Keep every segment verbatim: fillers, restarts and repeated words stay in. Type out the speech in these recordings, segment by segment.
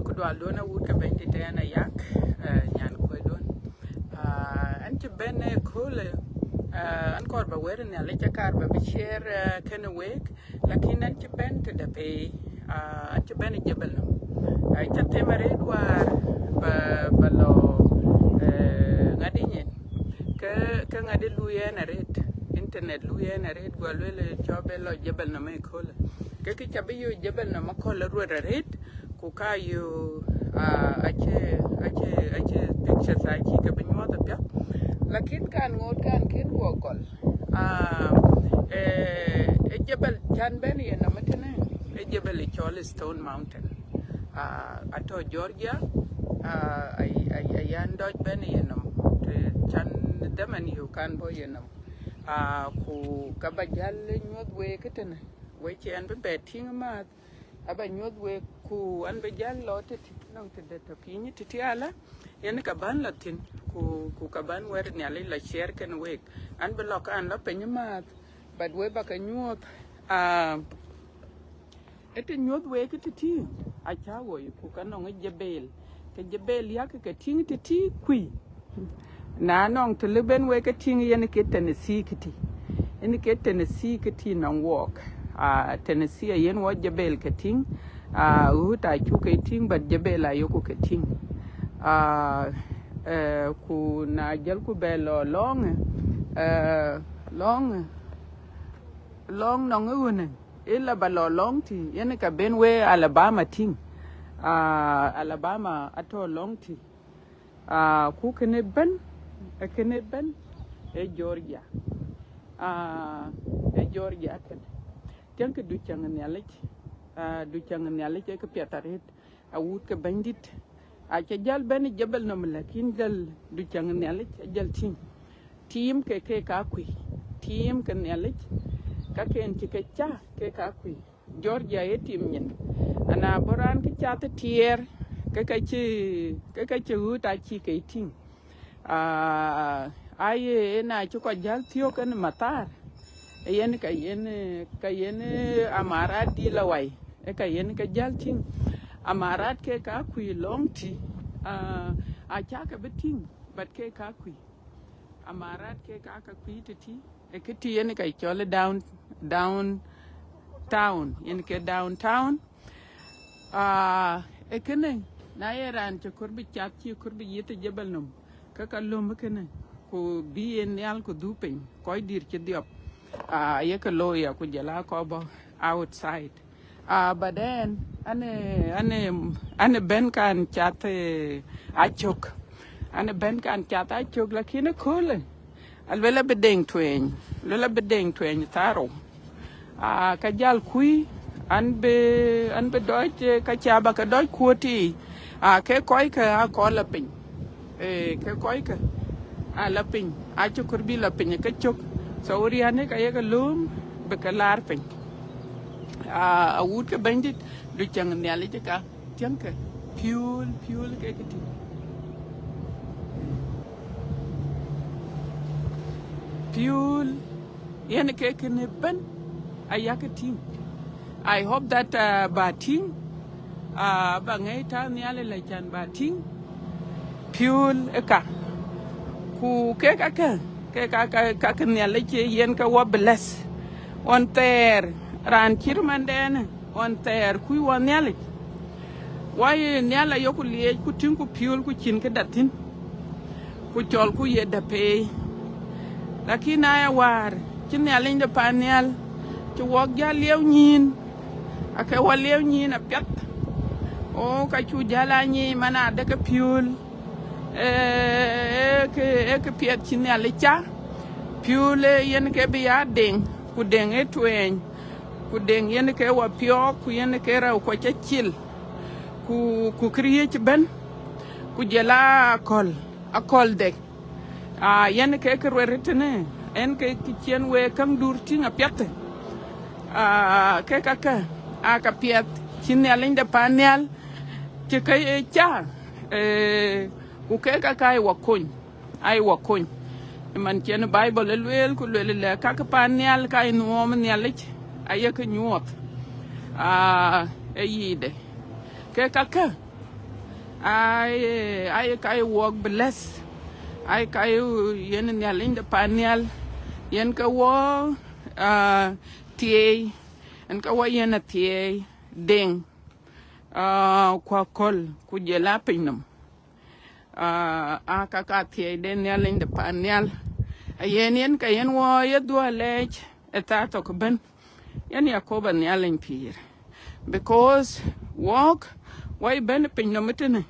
Ku dual duɔ̈n awut ke bɛ̈ny tëtɛ̈ɛ̈n ayak, eh, nyan kuɔi duɔ̈n. Ah, an cï bɛ̈n ë köölë, eh, an kɔɔr ba wɛ̈t Nhialic, ca kaar ba bï share, eh, kënë week, lakin an cï bɛ̈n tëde pei, ah, an cï bɛ̈n ë Jebel nɔm. Ah, ca them arëët wäär ba, ba lɔ, eh, ŋadï nyin. Ke, ke ŋadï lui ɛn arëët, internet lui ɛn arëët, guɔ lueel cɔk bɛ lɔ Jebel nɔm ë köölë. Ke kë ca bï yök Jebel nɔm akɔ̈l aruet arëët, ku ka yök, ah, acï, acï, acï pictures acï ke bï nyuɔɔth apiɛth. Lakin kan ŋoot kan kën guɔ gɔl. Ah, eh, ë Jebel can bɛ̈n yen nɔm ëtënë, ë Jebel ë cɔl Stone Mountain. Ah, atɔ̈ Georgia, ah, ay, ay, ayan dɔc bɛ̈n yen nɔm, të can dhaman yök kan bɔ̈ yen nɔm. Ah, ku ka ba jäl nyuɔ̈th week ëtënë, wek cï ɛn bï bɛ tïŋ amääth, aba nyuɔ̈th week, ku an bï jäl lɔ tëtï, nɔŋ tëde tɔ̈ piny tëtï alä, yen ka bän lɔ thïn, ku, ku ka bän wɛ̈t Nhialic lɔ share kënë week. An bï lɔ ka an lɔ piny amääth, but wek ba ke nyuɔ̈th, ah, ë të nyuɔ̈th week tëtï, acä woi, ku ka nɔŋ ë Jebel, ke Jebel yak ke tïŋ tëtï kuï. Na nɔŋ të lëu bɛ̈n wek ke tïŋ, yen ke Tennessee këtï. Yen ke Tennessee këtï nɔŋ wɔɔk. Ah, Tennessee ayen wɔ Jebel ke tïŋ. Ah, ɣööt acuk ke tïŋ, but Jebel ayoku ke tïŋ. Ah, eh, ku na jälku bɛ lɔ lɔŋ, eh, lɔŋ, lɔŋ nɔŋ ë ɣönë, ila ba lɔ lɔŋ tï, yen ka ben wek Alabama tïŋ. Ah, Alabama atɔ̈ lɔŋ tï. Ah, ku kënë bɛ̈n, ë kënë bɛ̈n, ë Georgia. Ah, ë Georgia kënë. Tiɛŋkë ducäŋ Nhialic, ah, ducäŋ Nhialic ë këpiɛth arëët, awut ke Bɛ̈nydït. Acï jäl bɛ̈n ë Jebel nɔm, lakin jäl ducäŋ Nhialic, ajäl tïŋ. Tiim ke, ke ka kuï, tiim ke Nhialic, ka ken cï ke ca, ke ka kuï. Georgia ye tim nyin. Ana bɔ̈ raan kë cath ë tiɛɛr, ke ka cï, ke ka cï ɣööt acï ke tïŋ. Ah, aye, yen acï kɔc jäl thiɔ̈k ënë mathar. Yen ka yen, ka yen, eh, amarat dï la wai. Ë ka yen ka jäl tïŋ. Amarat ke ka kuï lɔŋ tï. Ah, acä ke bï tïŋ, but ke ka kuï. Amarat ke ka ka kuï tëtï. Ë këtï yen ka cɔl down, downtown. Yen ke downtown. Ah, ë kënë, na ye raan cï kɔɔr bï cath, cï kɔɔr bï yith ë Jebel nɔm, ke ka löm ë kënë, ku bï yen nhial ku dhuk piny, kɔc dït cï dhiɔp. Ah, ye ke looi ya, ku jɔl a kɔc bɔ̈ outside. Ah, but then, an ë, an ë, an ë bɛ̈n kan cath, eh, acök. An ë bɛ̈n kan cath acök, lakin ëköölë, aluel abï deŋ tueny, aluel abï deŋ tueny thaarou. Ah, ka jäl kuï, an bï, an bï dɔc, eh, ka ca ba ke dɔc kuöt ii. Ah, ke kɔckë akɔɔr la piny. Eh, ke kɔckë aa la piny, acï kɔɔr bï la piny ke cök. So, riän ë ka ye ke lööm bï ke laar piny. Ah, awut ke Bɛ̈nydït, ducäŋ Nhialic ë ka, tiɛŋkë, piööl, piööl ke kë tïŋ. Piööl, yen ke kënë bɛ̈n, ayak tïŋ. I hope that, uh, ba tïŋ, uh, ba ŋɛi tääu nhial ëlä can ba tïŋ piööl ë ka. Ku kek akë, kek aka, ka ke Nhialic yen ke wɔ bless. Ɣɔn thɛɛr, raan cït mandɛnë, ɣɔn thɛɛr kuc wɔ Nhialic. Wɔ ye nhial ayoku liec, ku tïŋku piööl, ku cïn këda thïn, ku cɔlku ye dapei. Lakin aya wäär cï Nhialic de pan nhial, cï wɔk jäl lieu nyïïn, ake wɔ lieu nyïïn apiɛth. O, ka cu jäl a nyic man adeke piööl, ee, ee, ke, ee, ke piɛth cï Nhialic ca, piööl ee yen ke bï ya deŋ, ku deŋ ee tueeny, ku deŋ yen ke wɔ piɔɔk, ku yen ke rɛu kɔc acil, ku, ku këriëëc ëbɛ̈n, ku jɔl a akɔ̈l, akɔ̈l dek. Ah, yen ke kë ruɛt tënë, en ke kë cïn wek käŋ dur tïŋ apiɛth. Ah, ke kakë, aa ka piɛth cï Nhialic de pan nhial, cï ke ye ca, eh, ku ke kakë aa wɔ kony, aa wɔ kony. Man cïn Bible ë lueel, ku lueel lɛ, ka ke pan nhial, ka ye nuɔɔm Nhialic, aye ke nyuɔɔth. Ah, ë yic de. Ke kakë, Ai, ai ka ye wɔk bless. Ai ka ye yen Nhialic de pan nhial. Yen ke wɔ, ah, thiëi. Yen ke wɔ yen athiëi deŋ, ah, ku aköl, ku jɔl a piny nɔm. Ah, aa ka ka thiëi de Nhialic de pan nhial. Ayen yen ka yen wɔ ye dhuɔl lɛɛc ë thaa thok ëbën. Yen Yakoba Nhialic pïïr. Because wɔk, wɔ ye bɛ̈n piny nɔm ëtënë.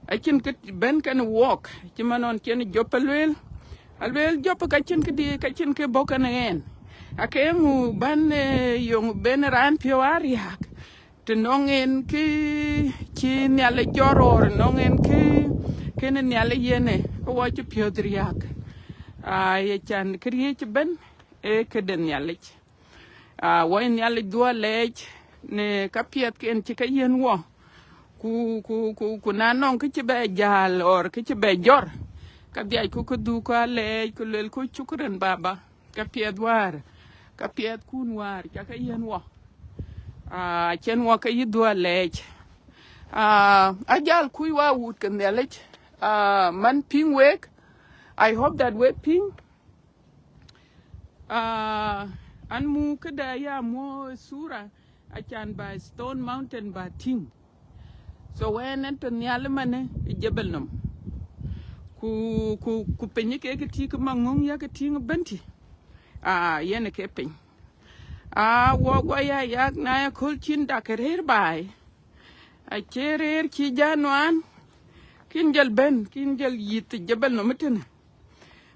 Acïn kë bɛ̈n kenë wɔk, cï man ɣɔn cïn Jop alueel. Alueel Jop ka cïn këdï, ka cïn kë bɔ̈ kenë ɣɛn. Ake ŋu bän, eh, yöŋ ben raan piɔ̈u a riääk. Të nɔŋ en kë cï Nhialic jɔt rɔɔr, nɔŋ en kë kënë Nhialic yen ë, ke wɔ cï piɔ̈ɔ̈th riääk. Aa, ye can këriëëc ëbën, ee këde Nhialic. Aa, wɔ ye Nhialic dhuɔl lɛɛc në ka piɛth ken cï ke yiën wɔ. Ku, ku, ku, ku na nɔŋ kë cï bɛ jäl or kë cï bɛ jɔt, ka dhiac ku kë dhuk ku alɛɛc, ku luel ku cukran Baba. Ka piɛth wäär, ka piɛth kun wäär, ca ke yiën wɔ. Aa, cïn wɔ ke yï dhuɔl lɛɛc. Aa, ajal kuc wa wut ke Nhialic. Aa, man piŋ wek, I hope that wek piŋ. Aa, an mu këda ya mu sura, acan ba Stone Mountain ba tïŋ. So wɛn en tɔ̈ nhial ëmanë ë Jebel nɔm. Ku, ku, ku piny ke ke tïŋ ke maŋöŋ ya ke tïŋ bɛ̈n tï. Aa, yen ke piny. Aa, wɔ guɔ ya yak na ya köl cïn dak rëër baai. Acie rëër cï ja nuan. Kïn jël bɛ̈n, kïn jël yith Jebel nɔm ëtënë.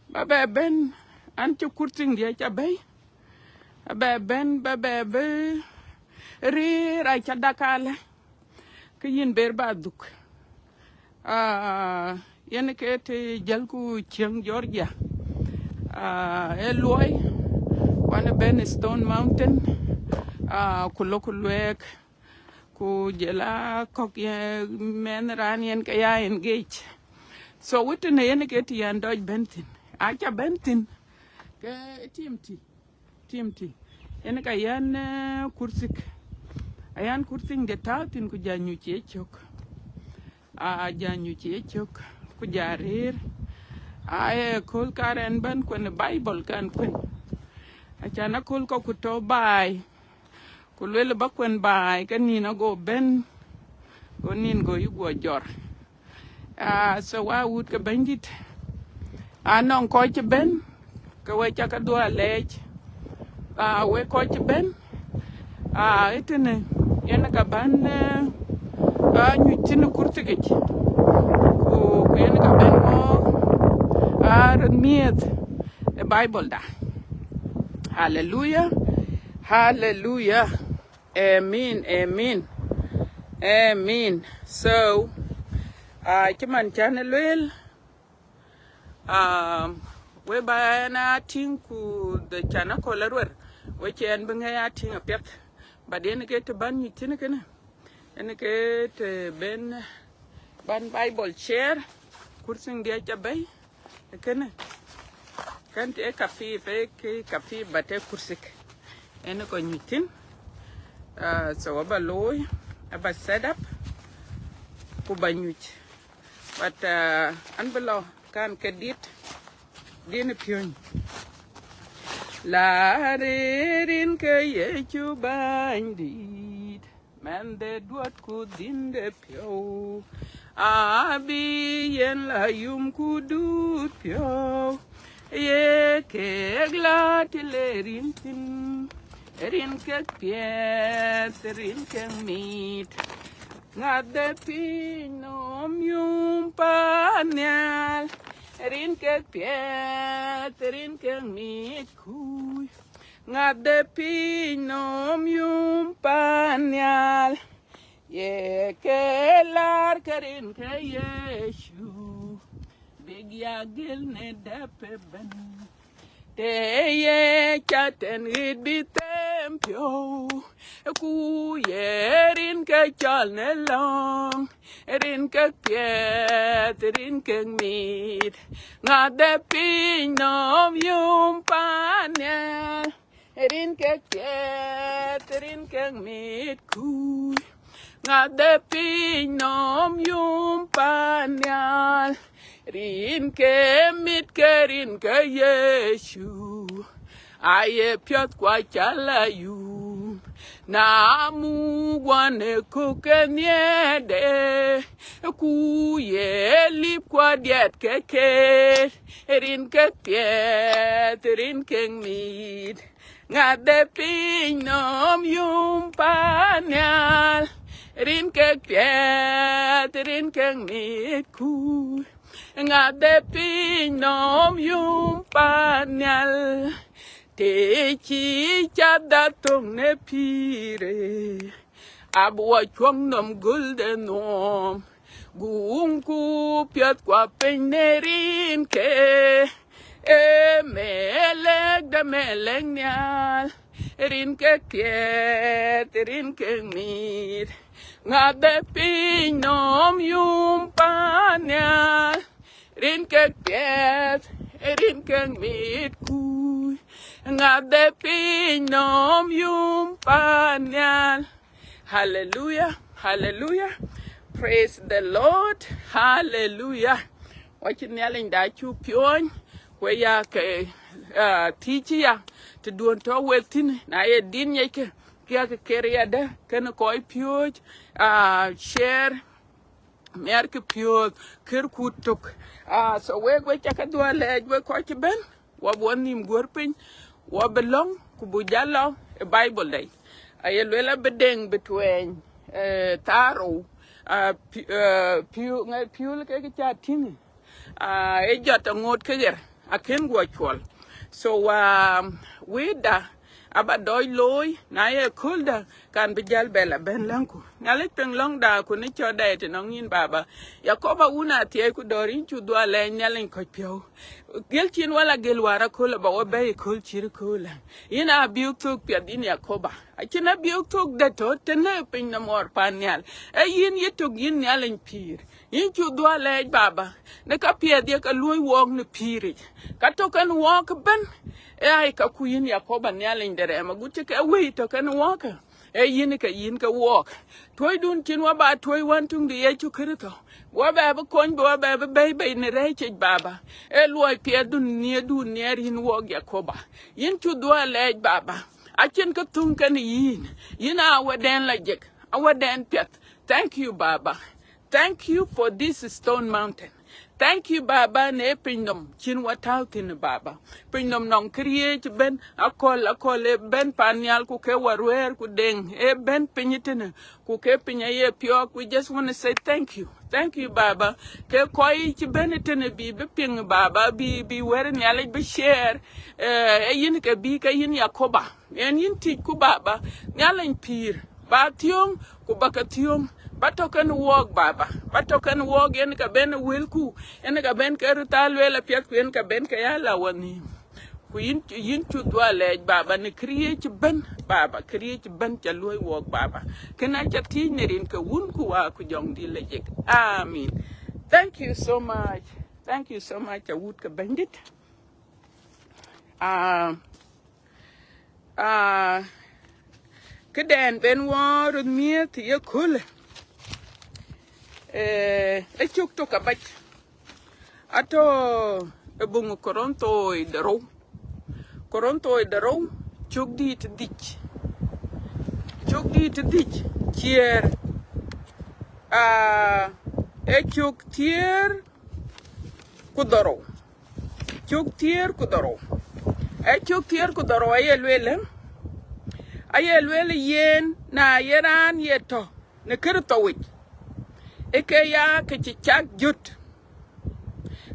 Ba bɛ bɛ̈n, an cï kurthiŋ diɛ ca bɛ̈i. Ba bɛ bɛ̈n, ba bɛ bï rëër aca dak alë. Ke yïn ber ba dhuk. Aa, yen ke të jëlku cieŋ Georgia. Aa, e luɔi, wan bɛ̈n Stone Mountain. Aa, ku lok ku luɛɛk, ku jël a kɔ̈k ye mɛnh raan yen ke ya engage. So wëtënë yen ke të yɛn dɔc bɛ̈n thïn. Aca bɛ̈n thïn, ke tim tï. Tim tï. Yen ka yɛn, eh, kurthik. Ayan kurthiŋ de tääu thïn ku ja nyuc ye cök. A ja nyuc ye cök ku ja rëër. Aye köl karɛn bän kuen Bible kan kuen. Acan aköl kɔ̈k ku tɔ̈ baai. Ku luel ba kuen baai ke nïn ago bɛ̈n. Go nïn go yï guɔ jɔr. Ah, so wa wut ke Bɛ̈nydït. Anɔŋ kɔc cï bɛ̈n, ke we ca ke dhuɔl lɛɛc. Ah, we kɔc cï bɛ̈n. Ah, ëtënë, yen ka bän, eh, ah, nyuc thïn kurthikic. Ku, ku yen ka bɛ̈n ŋö, ah, röt miëth ë Bible da. Hallelujah. Hallelujah. Amen, amen, amen. So, ah, cï man can e lueel, ah, we ba ɛn a tïŋ ku de can aköl aruer, we cï ɛn bï ŋɛi a tïŋ apiɛth. But yen ke të bän nyuc thïn kënë, yen ke të ben bän Bible share, kurthiŋ diɛ ca bɛ̈i. Kënë, kën të kapip, e ke kapip, but e kurthik. En ko nyuc thïn. Ah, so aba looi, aba set up, ku ba nyuc. But, ah, an bï lɔ kan ke dit, din piöny. La rëër rin ke Yecu Bɛ̈nydït. Mɛnhde duɔt ku dhinde piɔ̈u, abï yen la yum ku duut piɔ̈u. Ye kek la të le rin thïn, rin kek piɛth, rin kek mit. Ŋath de piny nɔm yum pan nhial, rin kek piɛth, rin kek mit kuc. Ŋath de piny nɔm yum pan nhial, ye ke lar ke rin ke Yecu, bïk ya gël në dɛ̈p ëbɛ̈n. Të ye ca tɛ̈n ɣet bï them piɔ̈u, ku ye rin ke cɔl në lɔ̈ŋ, rin kek piɛth, rin kek mit. Ŋath de piny nɔm yum pan nhial, rin kek piɛth, rin kek mit kuc. Ŋa de piny nɔm yum pan nhial, rin ke mit ke rin ke Yecu. Aye piɔth kua cala yum, na mu guane ku ke nhiede, ku ye lip kua diɛt ke ket, rin ke piɛth, rin ke mit. Ŋa de piny nɔm yum pan nhial, rin ke piɛth, rin ke mit ku. Ŋa de piny nɔm yum pan nhial, te ci ca da thoŋ ne pire. Abu wa cuɔŋ nɔm gul de nɔm, guŋ ku piɛth kua piny ne rin ke. E melek de melek nhial, rin ke piɛth, rin ke mit. Ŋa de piny nɔm yum pan nhial, rin ke piɛth, rin ke mit ku. Ŋa de piny nɔm yum pan nhial. Hallelujah, hallelujah. Praise the Lord. Hallelujah. Wa ci Nhialic da cu piɔ̈ny, ku ya ke, ah, thiëc ya, të duɔ̈n tɔ̈ wek thïn, na ye din ŋiɛckë, ke ya ke ker yadë, kën kɔc piööc, ah, share, miɛtkë piööth, kërku tök. Ah, so wek, wek ca ke dhuɔ̈k lɛɛc, wek kɔc cï bɛ̈n, wa bï wa nhïïm guɔ̈r piny, wa bï lɔ̈ŋ, ku buk jal lɔ ë Bible dɛ̈. Aye lueel abï deŋ bï tuɛɛny, eh, thaa rou, ah, pi-, eh, piu-, ŋa-, piöl ke kë ca tïŋ, ah, ë jɔt aŋoot ke ɣer, akën guɔ cuɔl. So, ah, wëëtda, aba dɔc looi, na ye kööldä, kan bï jäl bɛ la bɛ̈n läŋku. Nhialic piŋ lɔ̈ŋda ku në cɔ̈tda ye tënɔŋ yïn, Baba. Yakoba wun athiɛɛi ku dɔ̈ɔ̈r, yïn cu dhuɔ̈k lɛɛc Nhialic kɔc piɔ̈u. Gël cïn wala gël wäär aköl aba wa bɛ̈i köl cït köölë. Yïn abiöök thök piɛth yïn Yakoba. Acïn abiöök thök dɛ̈t tɔ̈ tënë piny nɔm ɣɔr pan nhial. Ee yïn yïtök yïn Nhialic pïïr. Yïn cu dhuɔ̈k lɛɛc, Baba, në ka piɛth ye ke luɔ̈i wɔɔk në pïïric. Ka tɔ̈ kën wɔɔk ëbɛ̈n, ee ai ka ku yïn Yakoba Nhialic de rɛɛm agut cï ke wëi tɔ̈ kën wɔɔk. Ee yïn ke yïn ke wɔɔk. Tuɔ̈cdun cïn wa ba tuɔ̈c Wën tuŋ de Yecu Kërtho. Wa bɛ bï kony, bï wa bɛ bï bɛ̈i bei në rɛ̈ɛ̈cic, Baba. Ee luɔi piɛthdun, nhiëërdun nhiɛɛr yïn wɔɔk Yakoba. Yïn cu dhuɔ̈k lɛɛc, Baba. Acïn kë thöŋ kën yïn. Yïn aa wädɛn lajik, aa wädɛn piɛth. Thank you, Baba. Thank you for this Stone Mountain. Thank you, Baba, në piny nɔm cïn wa tääu thïn, Baba. Piny nɔm nɔŋ këriëëc ëbɛ̈n, akɔ̈l, akɔ̈l ëbɛ̈n pan nhial, ku ke wa ruɛɛr ku deŋ ëbɛ̈n piny tënë, ku ke piny aye piɔ̈ɔ̈k. We just wanna say thank you. Thank you, Baba. Ke kɔc cï bɛ̈n tënë bï bï piŋ, Baba, bï, bï wɛ̈t Nhialic bï share, eh, ee yïn ke bï ke yïn Yakoba. Yen yïn tïc ku, Baba, Nhialic pïïr, ba thiöŋ, ku ba ke thiöŋ, ba tɔ̈ kën wɔɔk, Baba, ba tɔ̈ kën wɔɔk, yen ka ben wëlku, yen ka ben ke röt aa lueel apiɛth, ku yen ka ben ke ya la wa nhïïm. Ku yïn, yïn cu dhuɔ̈k lɛɛc, Baba, në këriëëc ëbɛ̈n, Baba, këriëëc ëbɛ̈n ca luɔ̈i wɔɔk, Baba. Kënë aca thiëëc në rin ke Wun ku Wät ku Jɔŋdït Lajik. Amin. Thank you so much. Thank you so much, awut ke Bɛ̈nydït. Ah, Ah, këdɛn ben wɔ röt miëëth ye köölë, eh, ë cök tök abac. Atɔ̈ ë buŋ Korinthoi de rou. Korinthoi de rou, cök dït dhïc. Cök dït dhïc, ciëër. Ah, ë cök thiëër ku dhorou. Cök thiëër ku dhorou. Ë cök thiëër ku dhorou aye lueel, aye lueel yen, na ye raan ye tɔ̈ në Kërtho yic, ë ke ya ke cï cak jöt.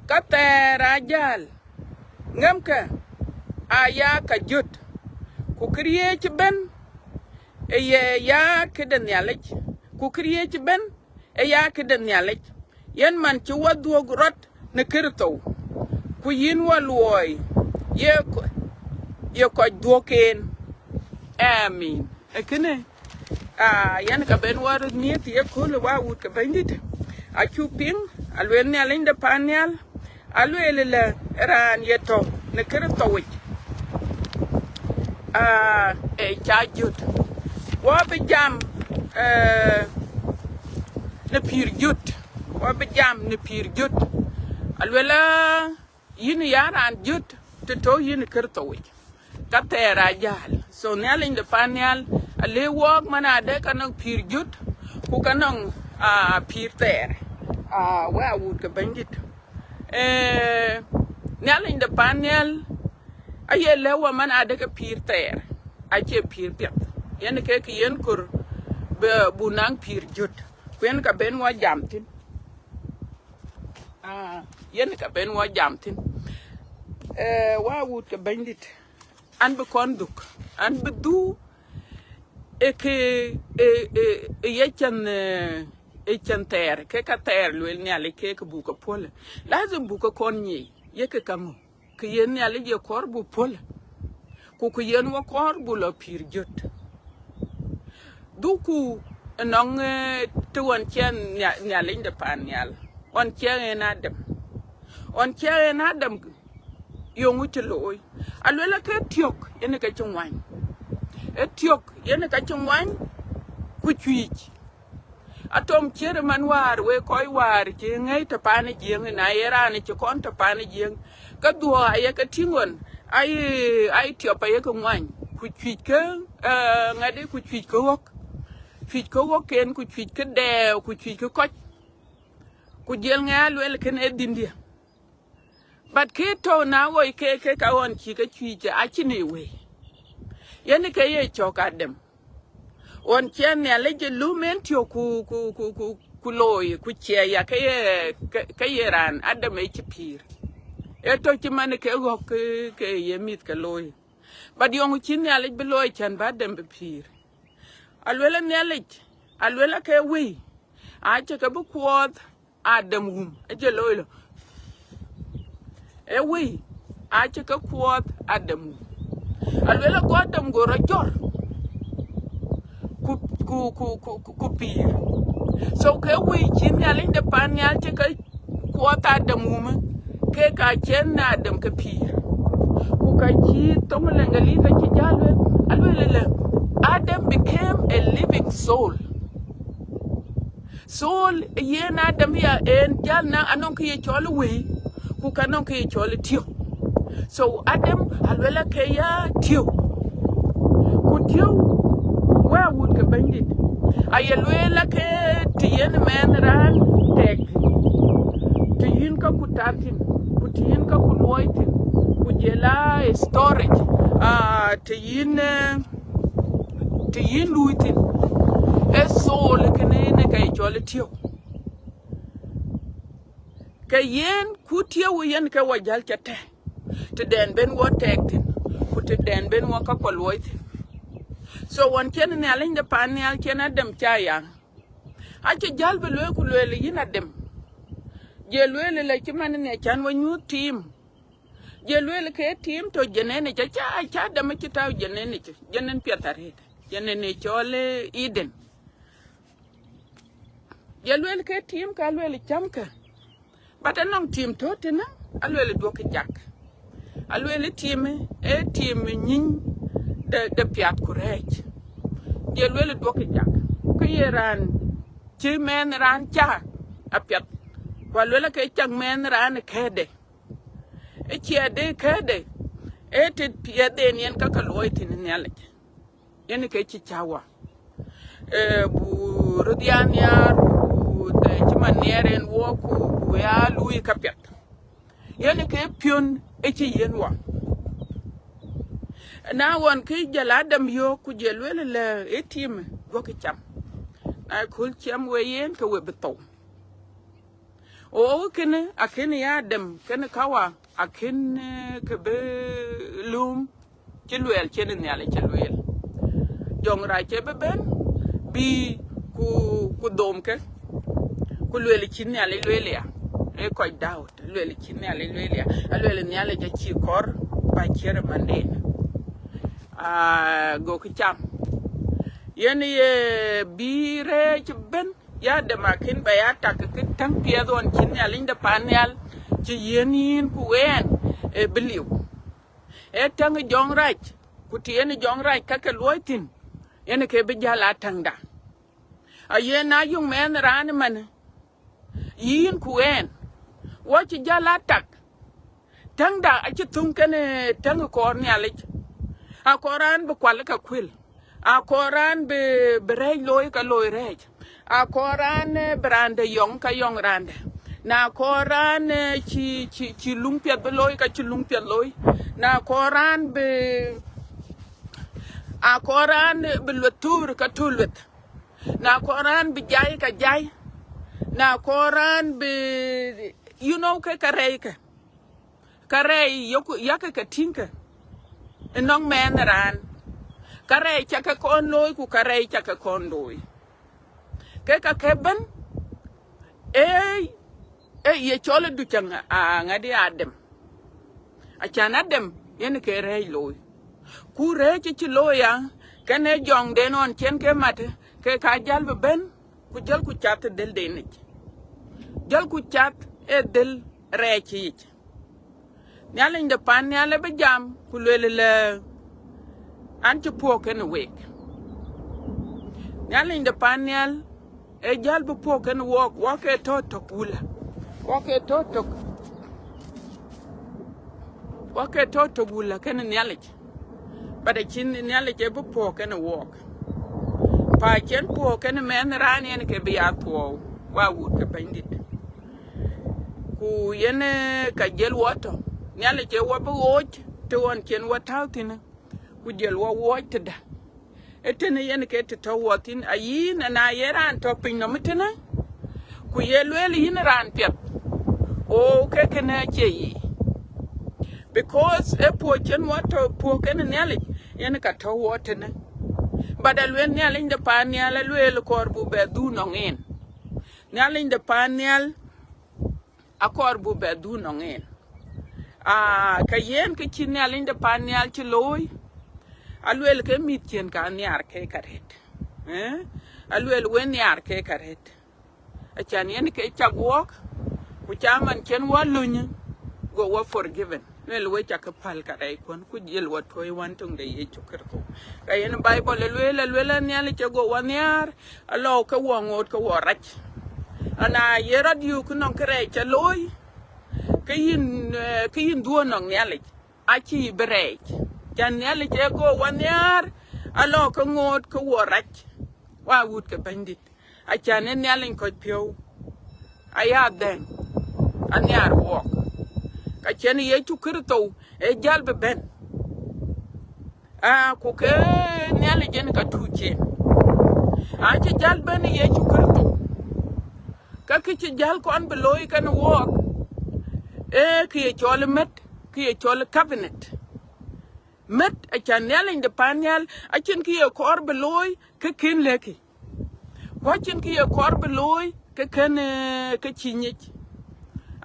Ka thɛɛr aa jäl, ŋɛmkë aa ya ka jöt, ku këriëëc ëbɛ̈n ë ye ya këde Nhialic, ku këriëëc ëbɛ̈n ë ya këde Nhialic, yen man cï wa dhuɔ̈k rɔt në Kërtho, ku yïn wa luɔi ye kɔ-, ye kɔc dhuɔ̈k en. Amin. Ee kënë, ah, yen ka ben wɔ röt miëëth ye köölë, wa wut ke Bɛ̈nydït. Acuk piŋ, alueel Nhialic de pan nhial, alueel ëlä, raan ye tɔ̈ në Kërtho yic, ah, ee ca jöt. Wɔ bï jam, eh, Në pïr jöt, wa bï jam në pïr jöt. Aluel a yïn ya raan jöt të tɔ̈ yïn Kërtho yic, ka thɛɛr ajäl. So Nhialic de pan nhial ale wɔɔk man adë ka nɔŋ pïr jöt, ku ka nɔŋ, ah, pïr thɛɛr. Ah, wek awut ke Bɛ̈nydït. Eh, Nhialic de pan nhial aye lɛ̈k wa man adë ke pïr thɛɛr, acie pïr piɛth. Yen ke kë yen kɔɔr bï, bu naŋ pïr jöt. Ku yen ka ben wa jam thïn. Ah, yen ka ben wa jam thïn. Eh, wa wut ke Bɛ̈nydït, an bï kɔn dhuk, an bï dhuk, e ke, e, e, e ye cɛn, eh, e cɛn thɛɛr, ke ka thɛɛr lueel Nhialic ke ke buk ke puɔ̈l. Lazim buk ke kɔn nyic, ye ke ka ŋö? Ke yen Nhialic ye kɔɔr bu puɔ̈l, ku ke yen wa kɔɔr bu lɔ pïr jöt. Dhuku ënɔŋ, eh, të ɣɔn cï Nhia-, Nhialic de pan nhial, ɣɔn cï en Adam. Ɣɔn cï en Adam, yöŋ cï looi. Aluel a ke tiök yen ke cï ŋuany. E tiök yen ke cï ŋuany, ku cuic. Atom cier man wäär, wek kɔc wäär cï ŋɛ̈i të pan ë Jiëŋ, na ye raan cï kɔn të pan ë Jiëŋ, ke dhuɔ̈k aye ke tïŋ ɣɔn, ai, ai tiɔp aye ke ŋuany, ku cuic ke, eh, ŋadï, ku cuic ke ɣɔ̈k. Cuic ke ɣɔ̈k ken, ku cuic ke dɛɛu, ku cuic ke kɔc. Ku jiël ŋɛ aluel kën ë dhiëndiɛ̈. But kë tɔ̈ na ɣoi ke, ke ka ɣɔn cï ke cuic acïn ë wëi. Yen ke ye cɔk Adam. Ɣɔn cï Nhialic ë lum en tiök ku, ku, ku, ku, ku looi, ku ciɛ ya ke ye, ke, ke ye raan Adam ë cï pïr. E tɔ̈ cï man ke ɣɔ̈k ke, ke ye mïth ke looi. But yöŋ cï Nhialic bï looi cän bï Adam bï pïr. Aluel a Nhialic, aluel a ke wëi, acï ke bï kuɔɔth Adam wum, acï looi lɔ. E wëi, acï ke kuɔɔth Adam wum. Aluel a go Adam go rɔt jɔr, ku, ku, ku, ku, ku, ku pïr. So ke wëi cï Nhialic de pan nhial cï ke kuɔɔth Adam wum, ke ka cïn Adam ke pïr. Ku ka cï thoŋ Lëŋgëlith acï jäl lueel, aluel lë, Adam became a living soul. Soul yen Adam ya en jäl na anɔŋ kë ye cɔl wëi, ku ka nɔŋ kë ye cɔl tiök. So Adam aluel a ke ya tiök. Ku tiök, wek wut ke Bɛ̈nydït, aye lueel a ke të yen mɛnh raan tɛk, të yïn ka ku tat thïn, ku të yïn ka ku luɔi thïn, ku jël a storage, ah, të yïn, eh, të yïn luui thïn. E soul kënë yen ka ye cɔl tiök. Ke yen ku tiëu yen ke wa jäl ca tɛ̈, të dɛn ben wa tɛk thïn, ku të dɛn ben wa ka kua luɔi thïn. So ɣɔn cïn Nhialic de pan nhial cïn Adam ca ya, acï jäl bï lueel ku lueel yïn Adam. Je lueel lë cï man ë cän wa nyuuth tiim. Je lueel ke tiim tɔ̈ jenen ic, aca, aca Adam acï tääu jenen ic, jenen piɛth arëët, jenen ë cɔl, eh, Eden. Ye lueel ke tiim ka lueel cämkë. But anɔŋ tiim tɔ̈ tënë, alueel duɔ̈kkë jak. Alueel tiim, ee tiim nyïny de, de piath ku rɛɛc. Ye lueel duɔ̈kkë jak. Ke ye raan cï mɛnh raan ca apiɛth. Ku alueel ke cak mɛnh raan këde. Ë ciɛɛt de këde, ee të piɛth en yen ka ke luɔi thïn Nhialic. Yen ke cï cä wa. Eh, bu röt ya nhiaar, bu të cï man nhiɛɛr en wɔ, ku bu ya luui ka piɛth. Yen ke piɔ̈n ë cï yen wa. Na ɣɔn kë jël Adam yöök, ku jël lueel lë ë tiim duɔ̈kkë cam. Na köl cam we yen, ke we bï thou. O, kënë akën ya Adam, kënë kawa, akën, eh, ke bï lum, cï lueel cïn Nhialic cï lueel. Jɔŋrac cï bï bɛ̈n, bï ku, ku dhomke, ku lueel cïn Nhialic lueel ya. Ee kɔc Daud, lueel cïn Nhialic lueel ya. Alueel Nhialic acï kɔɔr ba ciɛ̈r ë manden. Ah, gokï cam. Yen ye bï rɛɛc bɛ̈n, ya Adam akën ba ya tak kë täŋ piɛth ɣɔn cïn Nhialic de pan nhial cï yiën yïn ku ɣɛn, ë bï liu. Ee täŋ ë jɔŋrac, ku të yen ë jɔŋrac ka ke luɔi thïn, yen ke bï jäl a täŋda. Aye na yök mɛnh raan ëmën, yïn ku ɣɛn, wɔ cï jäl a tak. Täŋda acï thöŋ kenë täŋ kɔɔr Nhialic. Akɔɔr raan bï kual ke kuël. Akɔɔr raan bï, bï rɛɛc looi ke looi rɛɛc. Akɔɔr raan, eh, bï raan de yɔŋ ke yɔŋ raan de. Na kɔɔr raan, eh, cï, cï, cï luŋ piɛth bï looi ke cï luŋ piɛth looi. Na kɔɔr raan bï, akɔɔr raan, eh, bï lueth thöör ke thöör lueth. Na kɔɔr raan bï jai ke jai. Na kɔɔr raan bï, you know, ke ka rɛɛc ke. Ka rɛɛc yok, yakë ke tïŋ ke. Ënɔŋ mɛnh raan. Ka rɛɛc ca ke kɔn looi, ku ka rɛɛc ca ke kɔn looi. Ke ka ke bɛ̈n, ee, ee ye cɔl ë duc aŋa-, aŋadi Adam. Acan Adam yen ke rɛɛc looi. Ku rɛɛc cï looi ya, kenë jɔŋden ɣɔn cïn ke mat, ke ka jäl bï bɛ̈n, ku jälku cath ë dhël denic. Jälku cath ë dhël rɛɛc yic. Nhialic de pan nhial ë bï jam, ku lueel lë, an cï puɔ̈k kenë week. Nhialic de pan nhial ë jäl bï puɔ̈k kenë wɔɔk, wɔɔk ke tɔ̈ tök wula. Wɔɔk ke tɔ̈ tök. Wɔɔk ke tɔ̈ tök wula kenë Nhialic. But acïn Nhialic ë bï puɔ̈k kenë wɔɔk. Pa cïn puɔ̈k kenë mɛnh raan yen ke bï ya thuɔɔu, wa wut ke Bɛ̈nydït. Ku yen, eh, ka jël wɔ tɔ̈. Nhialic ë wɔ bï ɣooc të ɣɔn cïn wɔ tääu thïn. Ku jël wɔ wuɔɔc tëdä. Ëtënë yen ke të tɔ̈ wɔ thïn, ayïn, na ye raan tɔ̈ piny nɔm ëtënë, ku ye lueel yïn raan piɛth, o, ke kënë acie yic. Because ë puɔ̈k cïn wɔ tɔ̈ puɔ̈k kenë Nhialic, yen ka tɔ̈ wɔ tënë. But alueel Nhialic de pan nhial, alueel kɔɔr buk bɛ dhuk nɔŋ en. Nhialic de pan nhial, akɔɔr buk bɛ dhuk nɔŋ en. Ah, ka yen kë cï Nhialic de pan nhial cï looi, alueel ke mïth cïn ka nhiaar ke ka rɛ̈t. Eh? Alueel we nhiaar ke ka rɛ̈t. Acan yen ke cak wɔɔk, ku ca man cïn wɔ löny, go wɔ forgiven. Lueel we ca ke päl ka rɛɛc kuɔn, ku jël wɔ tuɔɔc wän töŋ de Yecu Kërtho. Ka yen Bible ë lueel, ë lueel ë Nhialic ë go wɔ nhiaar, alɔ ke wɔ ŋoot ke wɔ rac. Ana ye rɔt yök nɔŋ kërɛɛc ca looi, ke yïn, eh, ke yïn dhuɔ̈k nɔŋ Nhialic, acï bï rɛɛc. Can Nhialic ë go wɔ nhiaar, alɔ ke ŋoot ke wɔ rac, wa wut ke Bɛ̈nydït. Acan ë Nhialic kɔc piɔ̈u, aya dhɛ̈ŋ, anhiaar wɔɔk. Ka cïn Yecu Kërtho ë jäl bï bɛ̈n. Ah, ku ke Nhialic yen ka tuuc en. Acï jäl bɛ̈n Yecu Kërtho. Ka kë cï jäl kɔn bï looi kenë wɔɔk, ee kë ye cɔl mät, kë ye cɔl covenant. Mät, acan Nhialic de pan nhial, acïn kë ye kɔɔr bï looi ke kën lɛ̈kkï. Ku acïn kë ye kɔɔr bï looi ke kën, eh, ke cï nyic.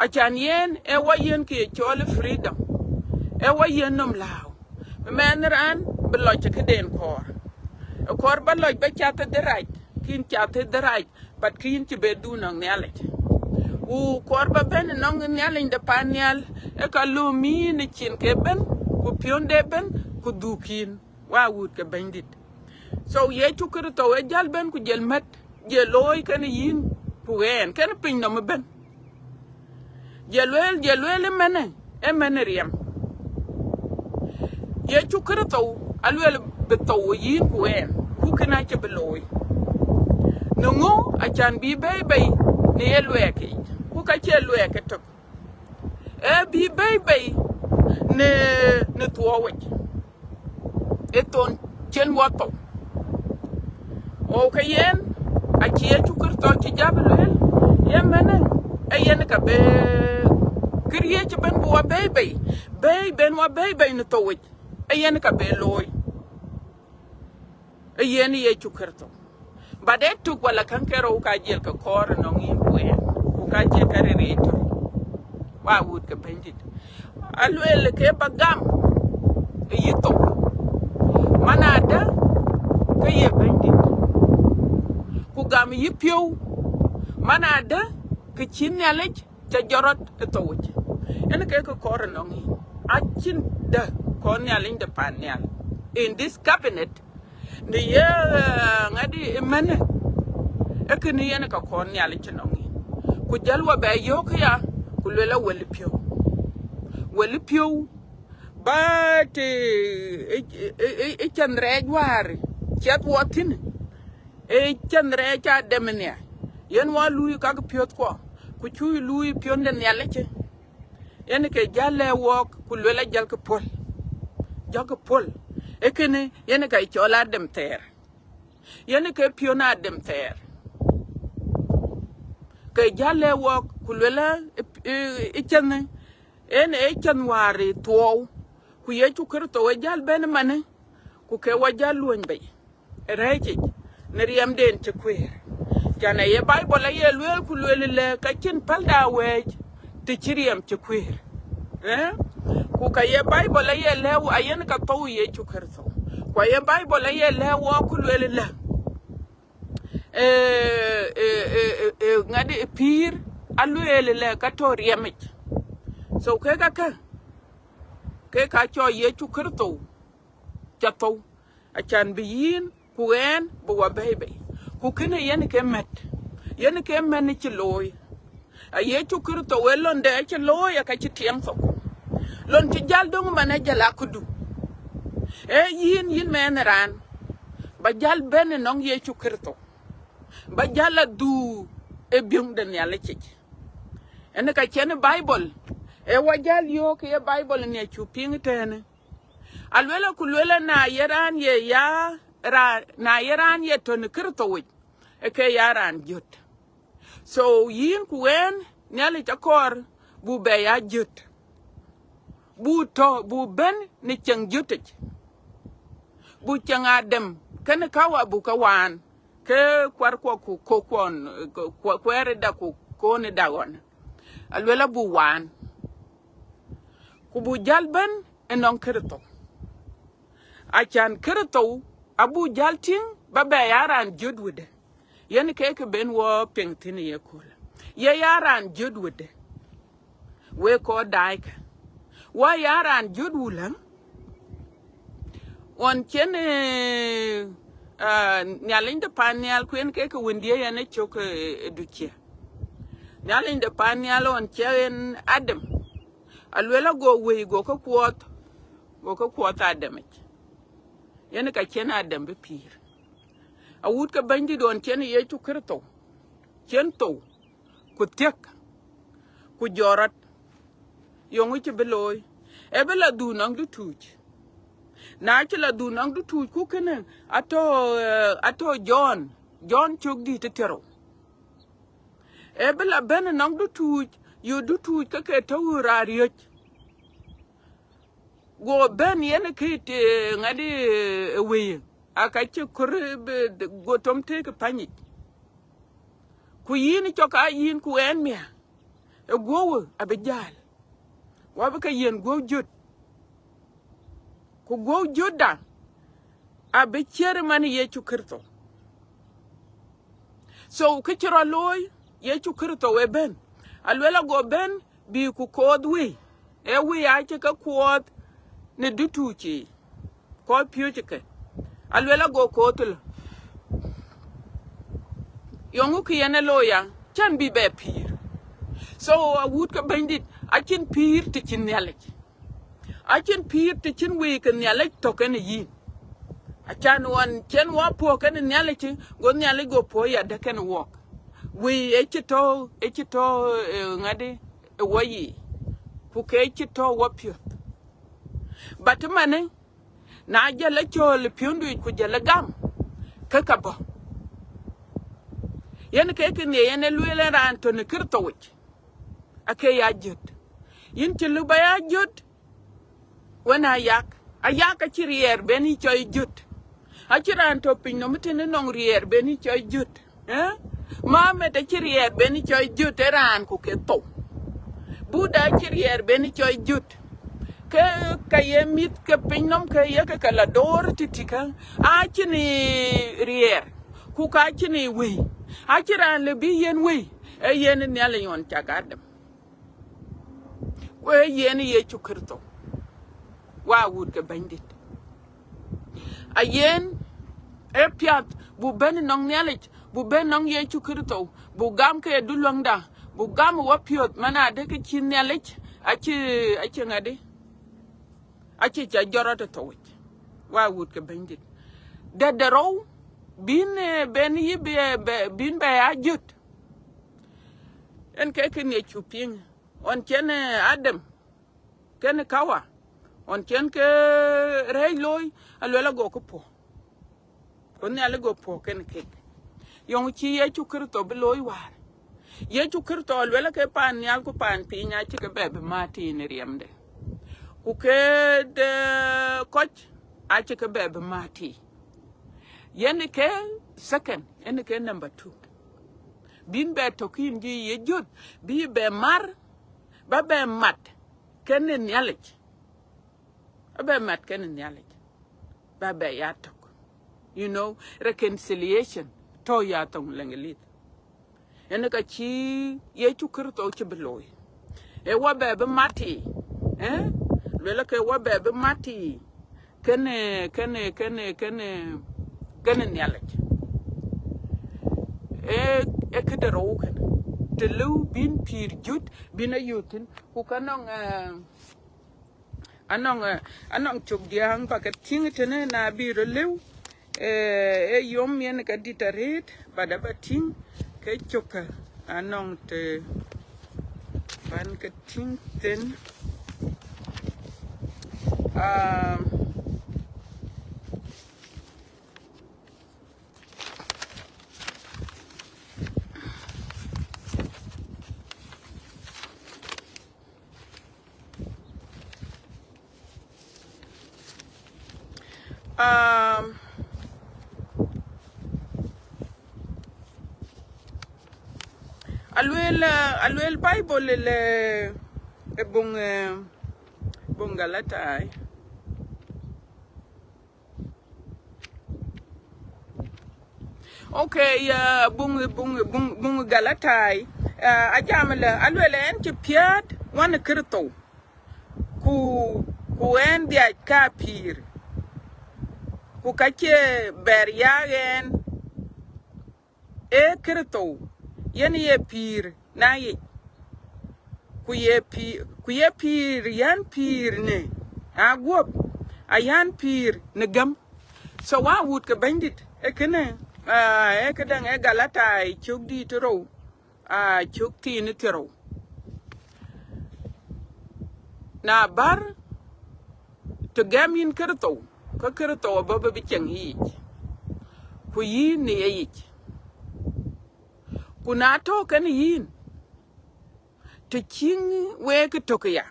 Acan yen, ë wɔ yen kë ye cɔl freedom. Ë wɔ yen nɔm lääu. Bï mɛnh raan bï lɔc ë këden kɔɔr. Ë kɔɔr ba lɔc ba cath ë dhël rac, kïn cath ë dhël rac, but kïn cï bɛ dhuk nɔŋ Nhialic. Ku kɔɔr ba bɛ̈n nɔŋ Nhialic de pan nhial, ë ka lööm yïn ë cin ke bɛ̈n, ku piɔ̈nde bɛ̈n, ku dhuk yïn, wa wut ke Bɛ̈nydït. So Yecu Kërtho ë jäl bɛ̈n ku jël mät, jël looi kenë yïn, ku ɣɛn, kenë piny nɔm ëbɛ̈n. Jël lueel, jël lueel ëmënë, ëmënë riɛm. Yecu Kërtho alueel bï thou yïn ku ɣɛn, ku kënë acï bï looi. Në ŋö? Acan bï bɛ̈i bei në ye luɛɛk yic, ku ka cie luɛɛk ëtök. Ee bï bɛ̈i bei në, në thuɔɔu yic. Ë thon cïn wɔ thou. Ɣo ke yen, acï Yecu Kërtho cï jam lueel, ye mënë, ë yen ka bï këriëëc ëbɛ̈n bï wɔ bɛ̈i bei, bɛ̈i ben wɔ bɛ̈i bei në thou yic, ë yen ka bï looi. Ë yen Yecu Kërtho. But ë tök wala käŋ ke rou ka jël ke kɔɔr ënɔŋ yïn ku ɣɛn, ku ka cie ka rëër ë tök. Wa wut ke Bɛ̈nydït. Alueel ke ba gam ë yï thou. Man adë ke ye Bɛ̈nydït. Ku gam yï piɔ̈u. Man adë ke cï Nhialic ca jɔt rɔt ë thou yic. Yen ke kë kɔɔr ënɔŋ yïn. Acïn dë kɔɔr Nhialic de pan nhial. In this cabinet, në ye, eh, ŋadi ëmënë, Ee kënë yen ka kɔɔr Nhialic cï nɔŋ yïn. Ku jäl wa bɛ yök ya, ku luel a wël piɔ̈u. Wël piɔ̈u, ba të ë, ë, ë, ë cɛn rɛɛc wäär ciɛth wɔ thïn, ë cɛn rɛɛc Adam nia, yen wa luui kak piöthkuɔ, ku cuk luui piɔ̈n de Nhialic. Yen ke jäl lɛ̈k wɔɔk, ku luel a jälkï puɔ̈l. Jɔlkï puɔ̈l. Ee kënë yen ka cɔl Adam thɛɛr. Yen ke piɔ̈n Adam thɛɛr. Ke jäl lɛ̈k wɔɔk, ku luel a, ë, ë, ë cɛn, en ë cɛn wäär ë thuɔɔu. Ku Yecu Kërtho ë jäl bɛ̈n ëmanë, ku ke wa jäl luɔ̈ny bei ë rɛ̈ɛ̈cic në riɛmden cï kuëër. Can aye Baibol aye lueel, ku lueel lɛ ka cïn päl da wɛ̈ɛ̈c të cï riɛm cï kuëër. Ë? Ku ka ye Baibol aye lɛ̈k, ayen ka thou Yecu Kërtho. Ku aye Baibol aye lɛ̈k wɔɔk, ku lueel lɛ, ee, ee, ee, ee, ŋadï pïïr alueel lɛ ka tɔ̈ riɛmic. So, kek ka kë, kek ka cɔl Yecu Kërtho ca thou, acan bï yïn ku ɣɛn bï wa bɛ̈ɛ̈i bei. Ku kënë yen ke mɛt, yen ke mɛt cï looi. A Yecu Kërtho ë lon de acï looi, aka cï tiɛŋ thok. Lon cï jäl döŋ man ajäl akëdu. Ee yïn, yïn mɛnh raan, ba jäl bɛ̈n ënɔŋ Yecu Kërtho, ba jäl adhuk ë biöŋ de Nhialic yic. Ënë ka cïn Baibol, ee wa jäl yöök ye Baibol nia cuk piŋ tënë. Aluel ku luel, na ye raan ye ya, ra-, na ye raan ye tɔ̈ në Kërtho yic, ë ke ya raan jöt. So, yïn ku ɣɛn, Nhialic akɔɔr bu bɛ ya jöt. Bu tɔ̈, bu bɛ̈n në cieŋ jöt yic. Bu cieŋ Adam kenë Kawa bu ke waan, ke kuarkuɔ ku kokuɔn, ku-, kuɛɛrda ku koonda ɣɔn. Aluel abu waan. Ku bu jäl bɛ̈n ënɔŋ Kërtho. Acan Kërtho abu jäl tïŋ ba bɛ ya raan jöt wëdë. Yen ke kë ben wɔ piŋ thïn ye köölë. Ye ya raan jöt wëdë. Wek kɔc daaikë. Wa ya raan jöt wulä. Ɣɔn cïn, ee, aa, Nhialic de pan nhial, ku yen ke kë wëndiɛ̈ yen ë cök, ee, ë ducië. Nhialic de pan nhial ɣɔn cï en Adam. Aluel ago wëi, go ke kuɔɔth, go ke kuɔɔth Adam yic. Yen ka cïn Adam bï pïïr. Awut ke Bɛ̈nydït ɣɔn cïn Yecu Kërtho, cïn thou, ku thiëk, ku jɔt rɔt. Yeŋö cï bï looi? Ee bï la dhuk nɔŋ dutuuc. Na cï la dhuk nɔŋ dutuuc, ku kënë atɔ̈, ee, atɔ̈ Jɔn, Jɔn cök dït ë thiërrou. Ee bï la bɛ̈n ënɔŋ dutuuc, yök dutuuc ke ke tɔ̈ ɣöt raan riɔ̈c. Go bɛ̈n yen kë të ŋadï ë wëi, aka cï kɔɔr bï go tom tëëk ë panyic. Ku yïn cɔk aa yïn ku ɣɛn miäk, ë guɔ̈u abï jäl. Wa bï ke yiɛ̈n guɔ̈u jöt. Ku guɔ̈u jötda abï ciɛ̈t ë man Yecu Kërtho. So, kë cï rɔt looi, Yecu Kërtho ë bɛ̈n. Aluel ago bɛ̈n bï ku kooth wëi. Ee wëi acï ke kuɔɔth në dutuuc yiic, kɔc piööcë ke. Aluel ago kooth lɔ. Yeŋö kë yen ë looi ya, cän bï bɛ pïïr. So, awut ke Bɛ̈nydït, acïn pïïr të cïn Nhialic. Acïn pïïr të cïn wëi ke Nhialic tɔ̈ kenë yïn. Acan ɣɔn cïn wa puɔ̈k kenë Nhialic, go Nhialic go puɔ̈k ya dë kenë wɔɔk. Wëi ë cï tɔ̈, ë cï tɔ̈, ee, ŋadï, ë wɔ yiic. Ku ke cï tɔ̈ wɔ piɔ̈th. But manë, na jäl ë cɔɔl ë piɔ̈ndu yic ku jäl ë gam, ke ka bɔ̈. Yen ke kë nhiëë yen ë lueel ë raan tɔ̈ në Kërtho yic, ake ya jöt. Yïn cï lëu ba ya jöt, wën ayak, ayak acï riɛɛr ben yï cɔl jöt. Acïn raan tɔ̈ pinynɔm tënë nɔŋ riɛɛr ben yï cɔl jöt. Ë? Mohammed acï riɛɛr ben yï cɔl jöt, ë raan ku ke thou. Buddha acï riɛɛr ben yï cɔl jöt. Ke, ke ye mïth ke pinynɔm ke ye ke, ke la door tïtï kä, acïn ë riɛɛr, ku ka acïn ë wëi. Acïn raan lëu bï yiɛ̈n wëi, ee yen Nhialic ɣɔn cak Adam. Ku ee yen Yecu Kërtho, wa wut ke Bɛ̈nydït. Ayen ë piath bu bɛ̈n ënɔŋ Nhialic, bu bɛ̈n nɔŋ Yecu Kërtho, bu gam ke duluäŋda, bu gam ë wapiɔ̈th, man adë ke cï Nhialic, acï, acï ŋadï, acï ca jɔt rɔt ë thou yic, wa wut ke Bɛ̈nydït. Dɛ̈t de rou, bïn, eh, ben yï bï, eh, bɛ, bïn bɛ ya jöt. En ke kën ye cu piŋ, ɣɔn cïn, eh, Adam, kenë Kawa, ɣɔn cïn ke rɛɛc looi, aluel ago ke puɔ̈k. Ku Nhialic go puɔ̈k kenë kek. Yɔŋ cï Yecu Kërtho bï looi wäär. Yecu Kërtho aluel ke paan nhial ku paan piny acï ke bɛ bï mat tïï në riɛmde. Ku ke de kɔc acï ke bɛ bï mat tïï. Yen ke second, yen ke number two. Bïn bɛ tök yïn jï ye jöt, bï bɛ mar, ba bɛ mat kenë Nhialic. Abɛ mat kenë Nhialic, ba bɛ ya tök. You know, reconciliation tɔ̈ ya thoŋ Leŋlith. Yen ka cï Yecu Kërtho cï bï looi. Ee wa bɛ bï mat tïï, eh? Luel ke wa bɛ bï mat tïï kenë, kenë, kenë, kenë, kenë Nhialic. Ee, ee këde rou kënë. Të lëu bïn pïïr jöt, bïn a yöt thïn, ku ka nɔŋ, eh, anɔŋ, eh, anɔŋ cök diäŋ ba ke tïŋ tënë na bï rɔt lëu, eh, ee yom yen ka dït arëët, but aba tïŋ ke cökë anɔŋ të ban ke tïŋ thïn. Ah, Um, aluel, uh, aluel Bible le, e buŋ, eh, buŋ Galatai. Okay, ya buŋ, buŋ, buŋ, buŋ Galatai. Uh, ajam le, aluel en cï piäät wan Kërtho. Ku, ku en dhiac ka pïïr, ku ka cie bɛr ya en ee Kërtho, yen ye pïïr na yic, ku ye pïïr, ku ye pïïr, yan pïïr në aguɔ̈p, ayan pïïr në gäm. So wa wut ke Bɛ̈nydït, ee kënë, ah, ee këdäŋ ee Galatai cök dït rou, ah, cök thiin thiërrou. Na bär të gɛm yïn Kërtho, ke Kërtho abɔ̈ bï cieŋ yiic, ku yïn në ye yic. Ku na tɔ̈ kenë yïn, të cïŋ wek tök ya,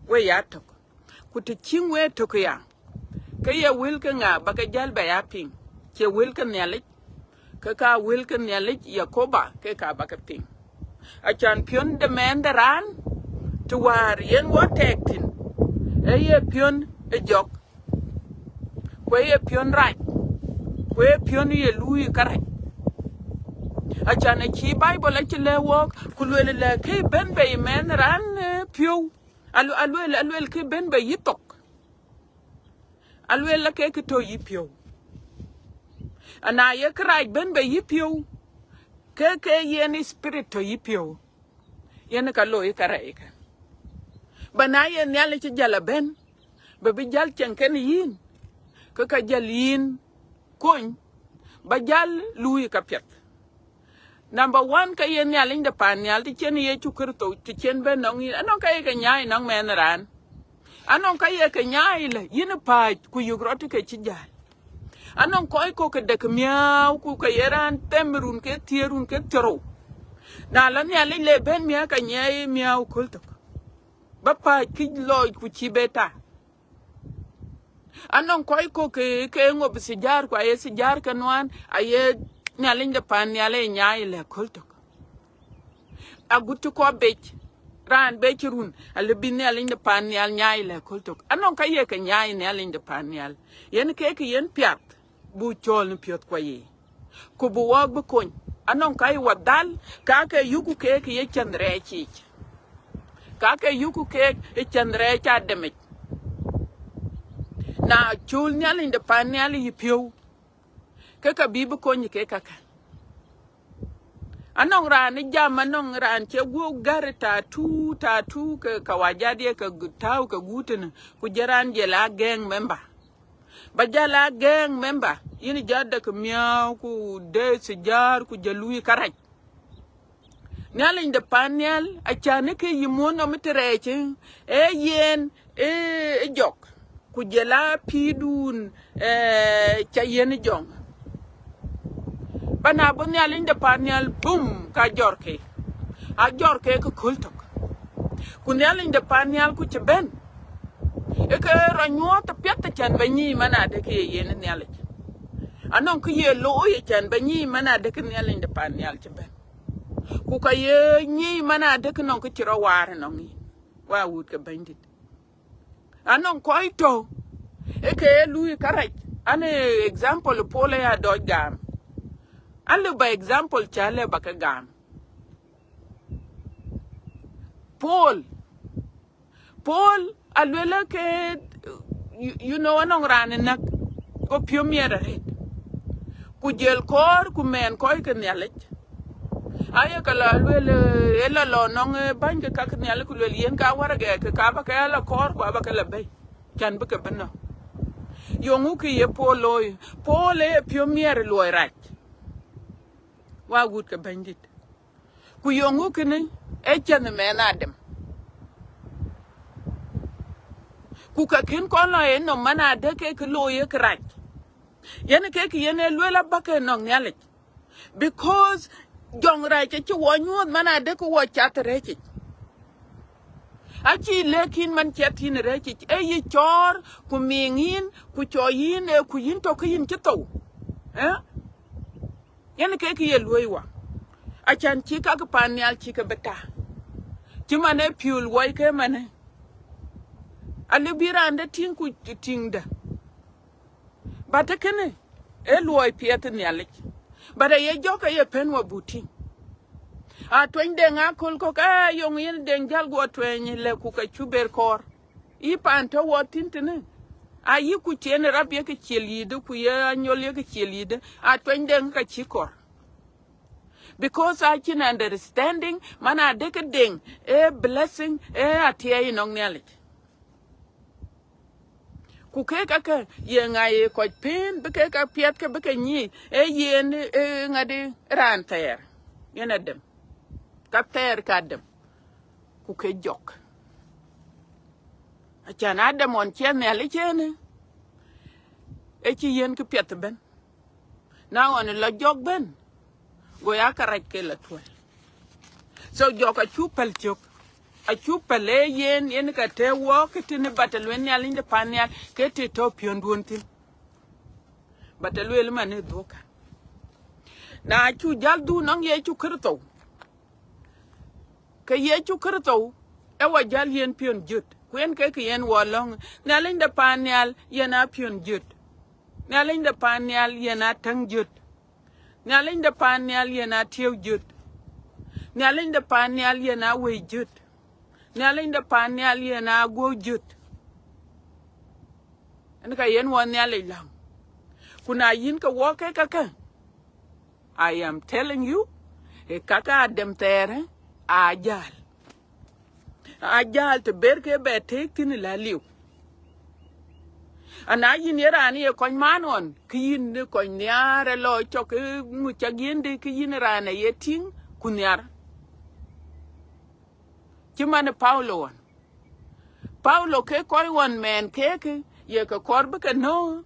we ya tök. Ku të cïŋ wek tök ya, ke ye wël ke ŋa ba ke jäl bɛ ya piŋ? Cie wël ke Nhialic? Ke ka wël ke Nhialic Yakoba ke ka ba ke piŋ. Acan piɔ̈n de mɛɛn de raan, të wäär yen wɔ tɛɛk thïn, ee ye piɔ̈n ë jɔk, ku ee ye piɔ̈n rac, ku ee piɔ̈n ye luui kärac. Acan acï Bible acï lɛ̈k wɔɔk, ku lueel lɛ ke bɛ̈n bei mɛɛn raan, eh, piɔ̈u. Alu-, aluel, aluel ke bɛ̈n bei yï thok. Aluel la ke kë tɔ̈ yï piɔ̈u. Ana ye kërac bɛ̈n bei yï piɔ̈u, ke, ke yen spirit tɔ̈ yï piɔ̈u. Yen ka looi kärɛc kë. Ba na ye Nhialic cï jäl abɛ̈n, bï bï jäl cieŋ kenë yïn, ke ka jäl yïn kony, ba jäl luui ka piɛth. Number one, ka ye Nhialic de paan nhial, të cïn Yecu Kërtho, të cïn bɛ̈n nɔŋ yïn, anɔŋ ka ye ke nyaai nɔŋ mɛɛn raan. Anɔŋ ka ye ke nyaai lɛ, yïn ë pääc, ku yök rɔt ke cï jäl. Anɔŋ kɔc kɔ̈k ke dek miääu, ku ke ye raan them run ke thiëër, run ke thiërrou. Na lɔ Nhialic le bɛ̈n miääu, ka nyiɛɛi miääu köl tök. Ba pääc kï lɔɔc, ku cï be ta. Anɔŋ kɔc kɔ̈k ke, ke ŋop thijaar, ku aye thijaar ke nuan, aye Nhialic de paan nhial ë nyaai lɛ köl tök. Agut cï kɔc bec, raan bec run, alë bï Nhialic de paan nhial nyaai lɛ köl tök. Anɔŋ ka ye ke nyaai Nhialic de paan nhial. Yen ke ke yen piath, bu cɔɔl në piɔ̈th kua ye. Ku bï wɔɔk bï kony. Anɔŋ ka ye wa dhal, ka ke yuku keek ye cɛnh rɛɛc yiic. Ka ke yuku keek ë cɛnh rɛɛc Adamic. Na cɔl Nhialic de paan nhial yï piɔ̈u, ke ka bï bï kony ke kakë. Anɔŋ raan ë jam, anɔŋ raan cï guɔ̈p gär tatu, tatu ke kawajat ye ke gu-, tääu ke guut tënë, ku jɔl raan jɔl a gang member. Ba jɔl a gang member, yïn jɔl dek miääu, ku dek sijar, ku jɔl luui kärac. Nhialic de pan nhial, acän ë ke yï muɔ̈n nɔm ë tërɛɛc, ee yen, ee, ee jɔk, ku jɔl a pïïrdun, ee, ca yen jɔŋ. Ba na bɔ̈ Nhialic de pan nhial, bum, ka jɔr ke. A jɔr ke ke köl tök. Ku Nhialic de pan nhial ku cï bɛ̈n, ë ke rɔt nyuɔɔth apiɛth, acän ba nyic man adek ye yen Nhialic. Anɔŋ kë ye looi, acän ba nyic man adek Nhialic de pan nhial cï bɛ̈n. Ku ka ye nyic man adek nɔŋ kë cï rɔt waar nɔŋ yïn. Wa wut ke Bɛ̈nydït. Anɔŋ kɔc tɔ̈, ë ke ye luui kärac. An, ee example Paul aya dɔc gam. An, lëu ba example cä lëu ba ke gam. Paul, Paul aluel ke, you, you know, anɔŋ raan ë näk, go piɔ̈u miɛt arëët. Ku jɔl kɔɔr, ku mɛɛn kɔc ke Nhialic. Aye ke la luel, ee, ë la lɔ nɔŋ, ee, bäny ke ka ke Nhialic, ku luel yen ka waragɛ ke ka ba ke la kɔɔr, ku aba ke la bɛ̈i. Cän bï ke bï nɔ̈k. Yeŋö kë ye Paul looi? Paul ë ye piɔ̈u miɛt luɔi rac. Wa wut ke Bɛ̈nydït. Ku yeŋö kënë? Ee ciɛth mɛnh Adam. Ku ka kën kɔn lɔ ë nɔm man adek ke kë looi ye kërac. Yen ke kë yen ë luel abä ke nɔŋ Nhialic. Because jɔŋ rac acï wɔ nyuɔɔth man adek ke wɔ cath rɛ̈ɛ̈c yic. Acï lëk yïn man ciɛth yïn rɛ̈ɛ̈c yic, ee yï cɔɔr, ku miŋ yïn, ku cɔɔr yïn, ee, ku yïn tɔ̈ ke yïn cï thou. Ë? Yen ke kë ye luɔ̈i wa. Acän cï ka ke pan nhial cï ke bï ta. Cï man ë piöl wɔi ke man ë. Alëu bï raan dɛ̈ tïŋ ku tïŋ dɛ̈. But kënë, ee luɔi piɛth Nhialic. But aye jɔk aye pën wa buk tïŋ. A tuɛny Deŋ aköl kɔ̈k, ee, yeŋö yen Deŋ jäl guɔ tuɛny lɛ ku ka cuk ber kɔɔr. Yï pan tɔ̈ wɔ thïn tënë. A yï ku cien rap ye ke ciel yïdë, ku ye anyol ye ke ciel yïdë. A tuɛny Deŋ ka cï kɔɔr. Because acïn understanding, man adek Deŋ, ee blessing, ee athiɛɛi nɔŋ Nhialic. Ku kek kakë, ye ŋa ye kɔc pën, bï kek ka piɛth ke bï ke nyic, ee yen, ee ŋadï raan thɛɛr, yen Adam. Ka thɛɛr ka Adam. Ku ke jɔk. Acän Adam ɣɔn cï Nhialic ënë, ë cï yen kë piɛth ëbɛ̈n. Na ɣɔn ë lɔ jɔk bɛ̈n, go ya kärac ke la tuɔ̈l. So jɔk acuk päl cök. Acuk päl ee yen, yen ka tɛ̈ wɔ ke tënë, but aluel Nhialic de pan nhial, ke tëë tɔ̈ piɔ̈nduɔ̈n thïn. But aluel man ë dhuɔ̈kkä. Na cuk jäl dhuk nɔŋ Yecu Kërtho, ke Yecu Kërtho ë wa jäl yiën piɔ̈n jöt, ku yen ke kë yen wɔ lɔ̈ŋ, Nhialic de pan nhial yen aa piɔ̈n jöt. Nhialic de pan nhial yen aa täŋ jöt. Nhialic de pan nhial yen aa tiëu jöt. Nhialic de pan nhial yen aa wëi jöt. Nhialic de pan nhial yen aa guɔ̈u jöt. Yen ka yen wɔ Nhialic läŋ. Ku na yïn ke wɔ ke kakë, I am telling you, ee kaka Adam thɛɛr, ee, aa jäl. Aa jäl të ber ke bɛ tëëk thïn la liu. Ana yïn ye raan ye kɔc man ɣɔn, ke yïn ë kɔc nhiaar ë lɔ cɔk, ee, ŋu cak yïndë, ke yïn raan aye tïŋ ku nhiar. Cï man Paulo ɣɔn. Paulo ke kɔc ɣɔn mɛɛn keek ye ke kɔɔr bï ke nööŋ,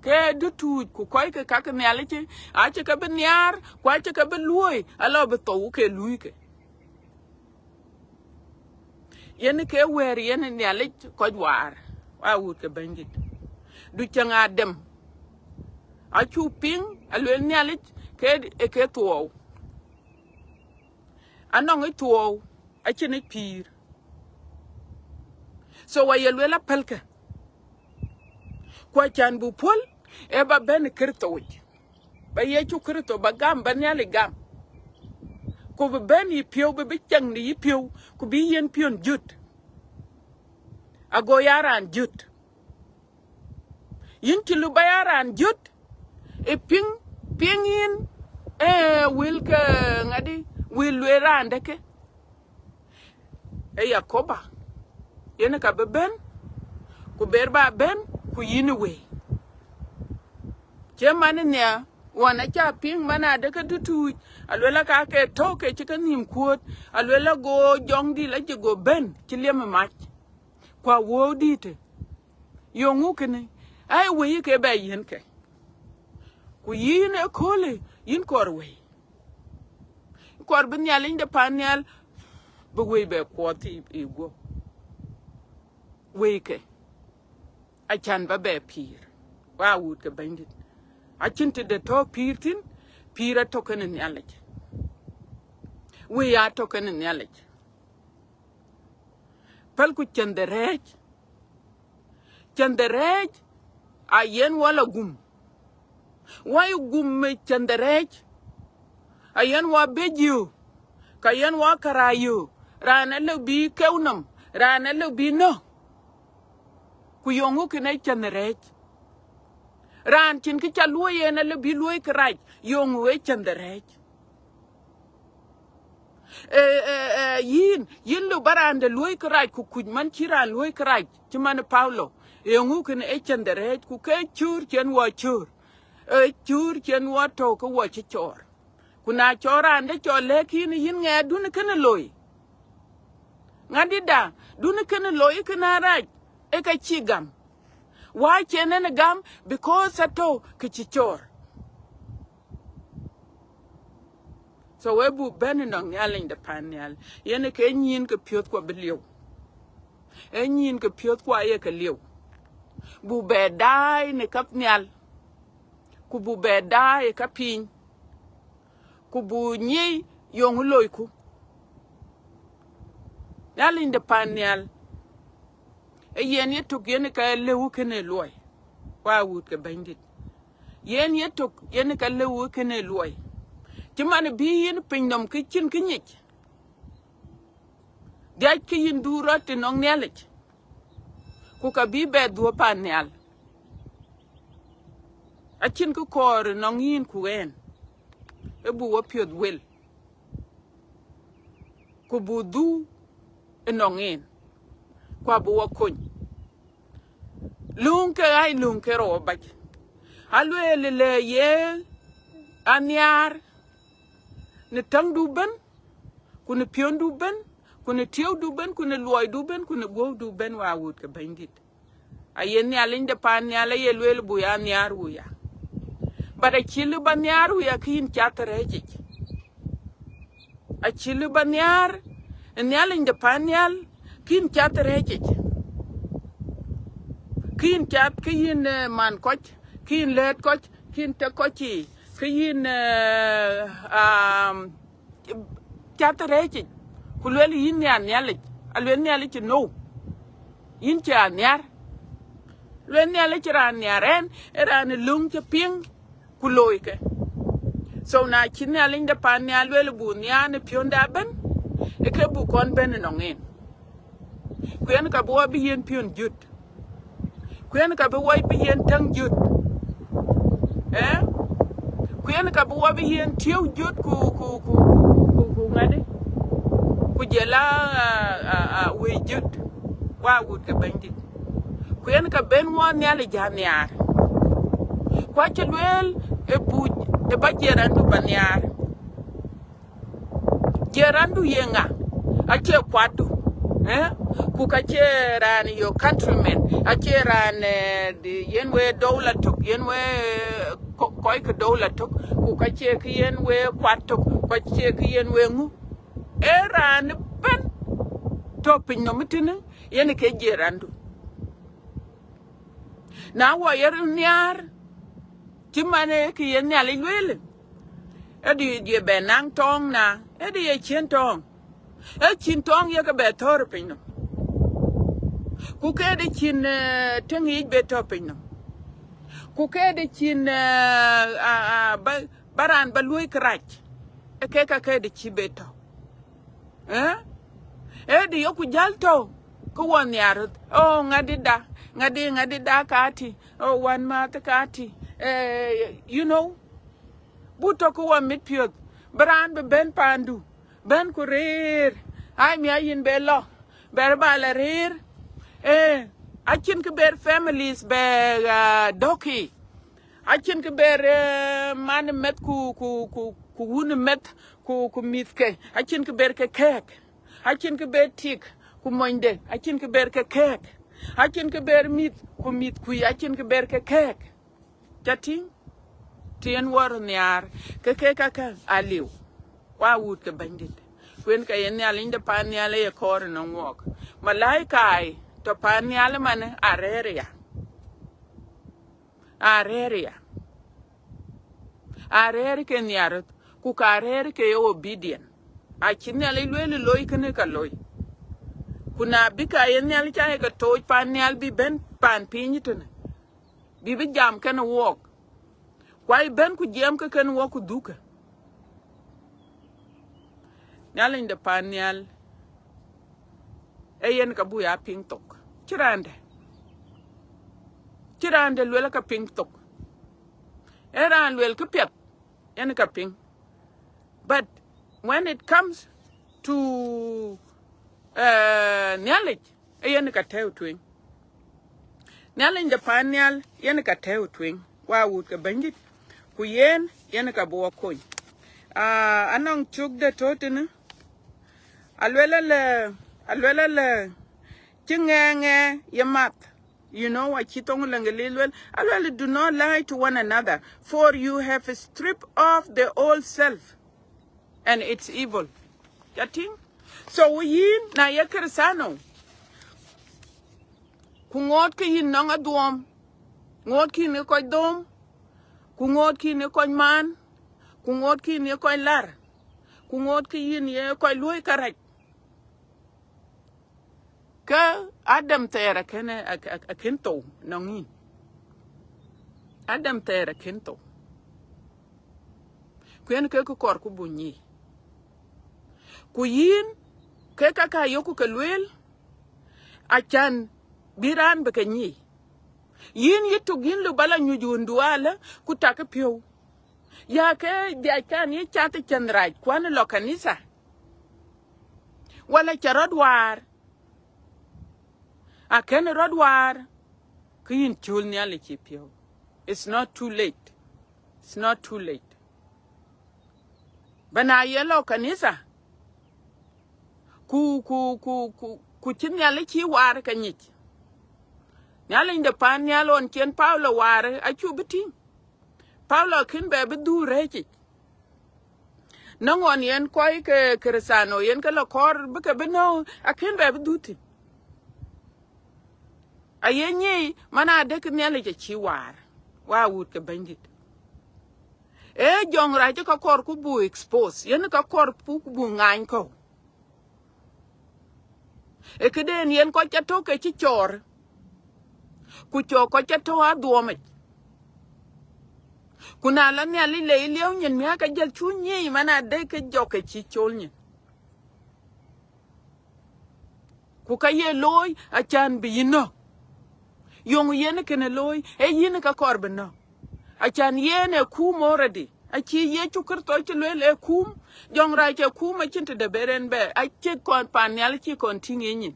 ke dutuuc ku kɔc ke kak Nhialic, acï ke bï nhiaar, ku acï ke bï luöi, alɔ bï thou ke luui ke. Yen ke wɛ̈ɛ̈r yen Nhialic kɔc waar, wa wut ke Bɛ̈nydït. Du cäŋ Adam. Acuk piŋ, aluel Nhialic ke, ë ke thuɔɔu. Anɔŋ ë thuɔɔu, acïn ë pïïr. So wa ye luel apälkë. Ku acän bï puɔ̈l, ee ba bɛ̈n ë Kërtho yic. Ba Yecu Kërtho ba gam, ba Nhialic gam. Ku bï bɛ̈n yï piɔ̈u, bï bï cäŋ në yï piɔ̈u, ku bï yiën piɔ̈n jöt. Ago ya raan jöt. Yïn cï lëu ba ya raan jöt, ë piŋ, piŋ yïn, Ee, wël ke ŋadï, wël lueel raan dë ke. Ee Yakoba, yen ka bï bɛ̈n, ku ber ba bɛ̈n, ku yïn ë wëi. Cï man ë nhiaar, ɣɔn acä piŋ man adë ke dutuuc, aluel aka ke tɔ̈u ke cï ke nïïm kuööt, aluel ago Jɔŋdït la jë go bɛ̈n, cï liɛm ë mac. Ku awuɔ̈u dïïtë. Yeŋö kënë? Ai, wëi ke bɛ yiɛ̈n ke. Ku yïn ëköölë, yïn kɔɔr wëi. Kɔɔr bï Nhialic de pan nhial, bï wëi bɛ kuɔɔth ë, ë guɔ̈p. Wëi ke. Acän ba bɛ pïïr. Wa wut ke Bɛ̈nydït. Acïn të de tɔ̈ pïïr thïn, pïïr atɔ̈ kenë Nhialic. Wëi atɔ̈ kenë Nhialic. Pälku cɛn de rɛɛc. Cɛn de rɛɛc, a yen wala gum. Wai gum ë cɛn de rɛɛc, a yen wa bɛ̈c yö, ka yen wa käraac yö, raan alëu bï keu nɔm, raan alëu bï nɔ̈k. Ku yeŋö kënë cɛn de rɛɛc? Raan cïn kë ca luɔ̈i yen alëu bï luɔ̈i kërac, yeŋö ë cɛn de rɛɛc? Ee, ee, ee, yïn, yïn lëu ba raan de luɔ̈i kërac, ku kuc man cï raan luɔ̈i kërac, cï man Paulo. Yeŋö kënë ë cɛn de rɛɛc, ku ke cöör cïn wɔ cöör. Ee cöör cïn wɔ tɔ̈u ke wɔ cï cɔɔr. Ku na cɔɔr raan de cɔɔr lɛ̈k yïn, yïn ŋɛɛr dun kënë loi. Ŋadï da, dun kënë loi kënë arac, ë ka cï gam. Wa cïn en gam, because atɔ̈u ke cï cɔɔr. So we bu bɛ̈n ënɔŋ Nhialic de pan nhial. Yen ke nyin ke piöth kua bï lieu. E nyin ke piöth kua ye ke lieu. Bu bɛ daai në ka nhial. Ku bu bɛ daai ë ka piny. Ku bu nyic yeŋö loiku. Nhialic de pan nhial. E yen yetök yen ka lëu kënë luɔi. Wa wut ke Bɛ̈nydït. Yen yetök yen ka lëu kënë luɔi. Cï man bï yïn piny nɔm kë cïn kë nyic. Dhiac ke yïn dhuk rɔt ënɔŋ Nhialic. Ku ka bï bɛ dhuɔ̈k pan nhial. Acïn kë kɔɔr ënɔŋ yïn ku ɣɛn. Ë bu wɔ piöth wel. Ku bu dhuk ënɔŋ en. Ku abï wɔ kony. Lööŋ ke ɣai lööŋ ke rou abac. Alueel le ye anhiaar në täŋdu bɛ̈n, ku në piɔ̈ndu bɛ̈n, ku në tiëëudu bɛ̈n, ku në luɔidu bɛ̈n, ku në guɔ̈udu bɛ̈n, wa wut ke Bɛ̈nydït. Aye Nhialic de pan nhial aye lueel bu ya nhiaar wuya. But acï lëu ba nhiaar wuya kë yïn cath rɛ̈ɛ̈cic. Acï lëu ba nhiaar ë Nhialic de pan nhial kë yïn cath rɛ̈ɛ̈cic. Kë yïn cath, kë yïn, eh, man kɔc, kë yïn lɛ̈ɛ̈t kɔc, kë yïn tëk kɔc yiic, kë yïn, eh, um, cath rɛ̈ɛ̈cic, ku lueel yïn nhiaar Nhialic, alueel Nhialic no. Yïn cï a nhiaar. Lueel Nhialic raan nhiaar ɛn, ë raan ë löŋ cï piŋ, ku looi ke. So na cï Nhialic de pan nhial lueel bu nhiaar në piɔ̈nda bɛ̈n, ë ke bu kɔn bɛ̈n ënɔŋ en. Ku yen ka bï wɔ bï yiɛ̈n piɔ̈n jöt. Ku yen ka bï wɔ bï yiɛ̈n täŋ jöt. Eh? Ku yen ka bï wɔ bï yiɛ̈n tiëëu jöt ku, ku, ku, ku, ku, ku ŋadï. Ku jɔl a, a, a, a, wëi jöt. Wa wut ke Bɛ̈nydït. Ku yen ka ben wɔ Nhialic a nhiaar. Ku acï lueel ë buc ë ba jiɛɛr andu ba nhiaar. Jiɛɛr andu ye ŋa? Acie kuatdu, eh? Ku ka cie raan your countrymen, acie raan, eh, di-, yen we doula tök, yen we, eh, kɔ-, kɔc ke doula tök, ku ka cie kë yen we kuat tök, ku ka cie kë yen we ŋu. Ee raan ëbɛ̈n tɔ̈ piny nɔm ëtënë, yen ke jiɛɛr andu. Na wɔ ye röt nhiaar, cï man ee kë ye Nhialic lueel, ëdï ye bɛ naŋ tɔɔŋ na, ëdï ye cïn tɔɔŋ. Ee cïn tɔɔŋ ye ke bɛ thɔ̈ɔ̈r piny nɔm. Ku ke dï cïn, eh, tëŋ yic bɛ tɔ̈ piny nɔm. Ku ke dï cïn, eh, a, a, ba, ba raan ba luɔ̈i kërac. Ee ke ka ke dï cï bɛ tɔ̈. Eh? Ee dï yoku jäl tɔ̈, ke wɔ nhiaar röt. Oh, ŋadï da, ŋadï, ŋadï da ka tï. Oh, wän mäth ka tï. Eh, you know, Bu tɔ̈ ku wɔ mit piɔ̈th, bï raan bï bɛ̈n paandu, bɛ̈n ku rëër. Ai, miäk yïn bɛ lɔ, bɛr ba lɔ rëër. Eh, acïn kë ber families bɛ, ah, dɔ̈k yiic. Acïn kë ber, eh, man meth ku, ku, ku, ku wun meth ku, ku mïthke. Acïn kë ber ke kɛ̈ɛ̈k. Acïn kë ber tik ku monyde. Acïn kë ber ke kɛ̈ɛ̈k. Acïn kë ber mïth ku mïthkui. Acïn kë ber ke kɛ̈ɛ̈k. Ca tïŋ, të yen wɔ röt nhiaar, ke kek käkkä aliu. Wa wut ke Bɛ̈nydït. Ku yen ke ye Nhialic de paan nhial ë ye kɔɔr ënɔŋ wɔɔk. Malaika tɔ̈ paan nhial ëmën arɛ̈ɛ̈r aya. Arɛ̈ɛ̈r aya. Arɛ̈ɛ̈r ke nhiar röt, ku ka arɛ̈ɛ̈r ke ye obedient. Acï Nhialic lueel loi kënë ka loi. Ku na bï ka ye Nhialic ca ye ke tooc paan nhial bï bɛ̈n paan piny tënë, bï bï jam kenë wɔɔk. Ku ai bɛ̈n ku jiɛɛm ke kenë wɔɔk ku dhukë. Nhialic de paan nhial, ee yen ka buk ya piŋ thok. Cï raan dɛ̈, cï raan dɛ̈ luel ka piŋ thok. Ee raan luel këpiɛth, yen ka piŋ. But when it comes to, eh, Nhialic, ee yen ka tɛ̈ɛ̈u tueŋ. Nhialic de paan nhial, yen ka tɛ̈ɛ̈u tueŋ. Wa wut ke Bɛ̈nydït, ku yen, yen ka bï wɔ kony. Ah, anɔŋ cök dɛ̈ tɔ̈ tënë, aluel alë, aluel alë, cï ŋɛɛŋɛ ye math. You know, acï thoŋ Lëŋgëlith luel, aluel, "Do not lie to one another, for you have stripped off the old self and its evil." Ca tïŋ? So, yïn, na ye Kërëthäno, ku ŋoot ke yïn nɔŋ adhuɔm, ŋoot ke yïn ye kɔc dhom, ku ŋoot ke yïn ye kɔc maan, ku ŋoot ke yïn ye kɔc lar, ku ŋoot ke yïn ye kɔc luɔ̈i kärac. Ke Adam thɛɛr akën, ak-, ak-, akën thou nɔŋ yïn. Adam thɛɛr akën thou. Ku yen ke kë kɔɔr ku buk nyic. Ku yïn, ke ka ka yökku ke lueel, acan bï raan bï ke nyic. Yïn yï tök yïn lëu ba la nyuc ɣön duaalë, ku tak piɔ̈u. Ya ke dhiac kan yï cath ë cɛn rac, kuan lɔ kanitha. Wala ca rɔt waar. Akën rɔt waar, ke yïn cöl Nhialic cï piɔ̈u. It's not too late. It's not too late. Ba na ye lɔ kanitha, ku, ku, ku, ku, ku cï Nhialic cï waar ke nyic. Nhialic de paan nhial ɣɔn cïn Paulo waar, acuk bï tïŋ. Paulo akën bɛ bï dhuk rɛ̈ɛ̈c yic. Në ɣɔn yen kɔc ke Kërëthäno, yen ke lɔ kɔɔr bï ke bï nɔ̈k, akën bɛ bï dhuk thïn. Aye nyic, man adek Nhialic acï waar, wa wut ke Bɛ̈nydït. Ee jɔŋrac ka kɔɔr ku buk expose, yen ka kɔɔr ku buk ŋany kɔ̈u. Ee këden yen kɔc ca tök ke cï cɔɔr, ku cɔk kɔc ca tök adhuɔmic. Ku na la Nhialic le liɛu nyin miäk, ka jël cu nyic man adek ke jɔk ke cï col nyin. Ku ka ye looi acan bï yïn nɔ̈k. Yöŋ yen kënë looi, ee yïn ka kɔɔr bï nɔ̈k. Acan yen ee kum already. Acï Yecu Kërtho cï lueel ee kum, jɔŋrac ee kum, acïn tëde ber en bɛ, acï kɔn paan nhial cï kɔn tïŋ ye nyin.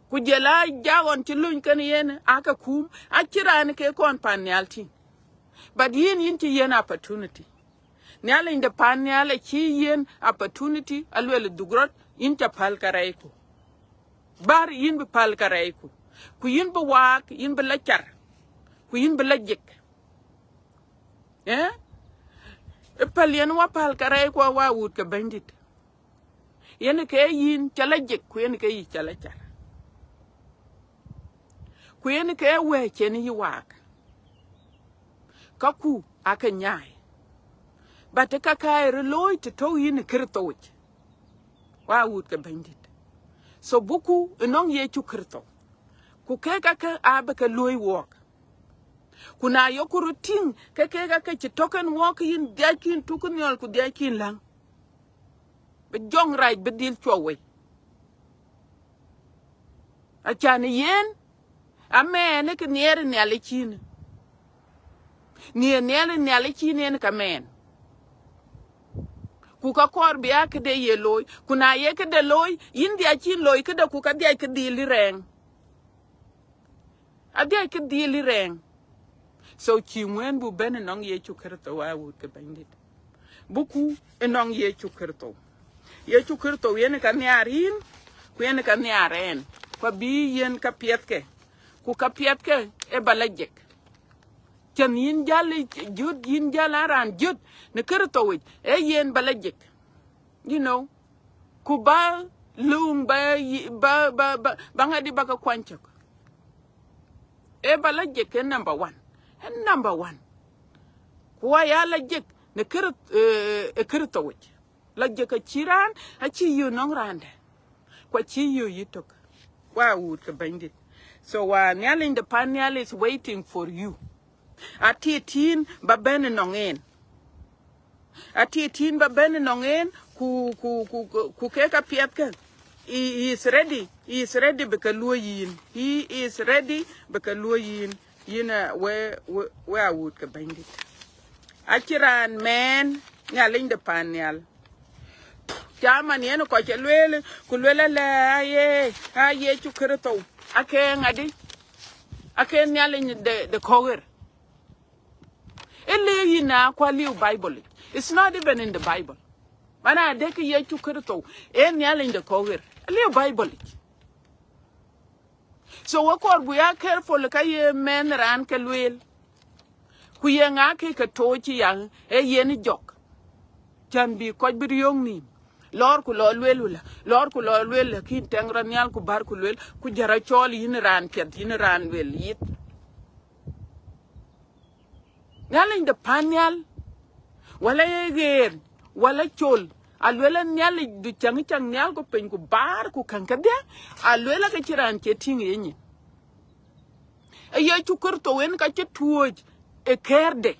Ku jël a ja ɣɔn cï luny kën yen, ake kum, acï raan ke kɔn paan nhial tïŋ. But yïn, yïn cï yen opportunity. Nhialic de paan nhial acï yen opportunity, aluel dhuk rɔt, yïn ca päl karɛcku. Bär yïn bï päl karɛcku. Ku yïn bï waak, yïn bï la car. Ku yïn bï la jik. Eh? Ë päl yen wa päl karɛcku, wa wut ke Bɛ̈nydït. Yen ke yïn ca la jik, ku yen ke yï ca la car. Ku yen ke wɛ̈ɛ̈c cïn yï waak. Kaku ake nyaai. But ka ka ye röt looi të tɔ̈u yïn ë Kërtho yic. Wa wut ke Bɛ̈nydït. So buku ënɔŋ Yecu Kërtho. Ku kek ake abï ke luɔ̈i wɔɔk. Ku na yökku röt tïŋ, ke kek ake cï tɔ̈ kën wɔɔk, ke yïn dhiac kïn tuk nhiɔl ku dhiac kïn läŋ. Bï jɔŋrac bï dhil cuɔp wei. Acan yen, amɛɛn ë kë nhiɛɛr Nhialic cïn. Nhiaar Nhialic, Nhialic cïn en ka mɛɛn. Ku ka kɔɔr bï ya këde ye looi. Ku na ye këde looi, yïn dhia cïn looi këde, ku ka dhiac kë dhil rɛɛŋ. Adhiac kë dhil rɛɛŋ. So cï ŋuɛ̈ɛ̈n bu bɛ̈n ënɔŋ Yecu Kërtho, wa wut ke Bɛ̈nydït. Buku ënɔŋ Yecu Kërtho. Yecu Kërtho yen ka nhiaar yïn, ku yen ka nhiaar ɛn. Ku abï yen ka piɛthke. Ku ka piɛthke ë ba la jek. Cän yïn jäl ë jöt, yïn jäl a raan jöt në Kërtho yic, ee yen ba la jek. You know, ku ba luŋ ba yi-, ba, ba, ba, ba ŋadi ba ke kuany cök. Ee ba la jek ë number one. Ë number one. Ku aya la jek në Kërth-, eh, ë Kërtho yic. La jek acï raan, acï yï nɔŋ raan dɛ̈. Ku acï yï yï tök. Wa wut ke Bɛ̈nydït. So, wa Nhialic de pan nhial is waiting for you. Atiɛ̈t yïn ba bɛ̈n ënɔŋ en. Atiɛ̈t yïn ba bɛ̈n ënɔŋ en, ku, ku, ku, ku, ku kek apiɛthke. He, he is ready. He is ready bï ke luɔ̈i yïn. He is ready bï ke luɔ̈i yïn. Yïn, eh, we, we, we a wut ke Bɛ̈nydït. Acï raan mɛɛn Nhialic de pan nhial. Caman yen kɔc ca lueel, ku lueel alɛ, aye, a Yecu Kërtho. Ake ŋadi? Ake Nhialic de, de kɔ̈k ɣer. Ë liu yïn a ku aliu Bible yic. It's not even in the Bible. Mana adek Yecu Kërtho, ee Nhialic de kɔ̈k ɣer. Aliu Bible yic. So we kɔɔr bu ya careful ka ye mɛnh raan ke lueel. Ku ye ŋa ke ke tooc ya, ee yen jɔk. Cän bï kɔc bï riöŋ nïïm. Lɔɔr ku lɔ lueel wula, lɔɔr ku lɔ lueel, lakin tɛŋ rɔt nhial ku bär ku lueel, ku jɔt rɔt cɔɔl yïn raan piɛth, yïn raan lueel yith. Nhialic de pan nhial, wala ye ɣeer, wala col, alueel a Nhialic du cäŋ cäŋ nhial ku piny ku baar ku käŋ kedhie, alueel a ke cï raan cie tïŋ ë yenyin. Ee Yecu Kërtho en ka cï tuööc ë kɛ̈ɛ̈rde.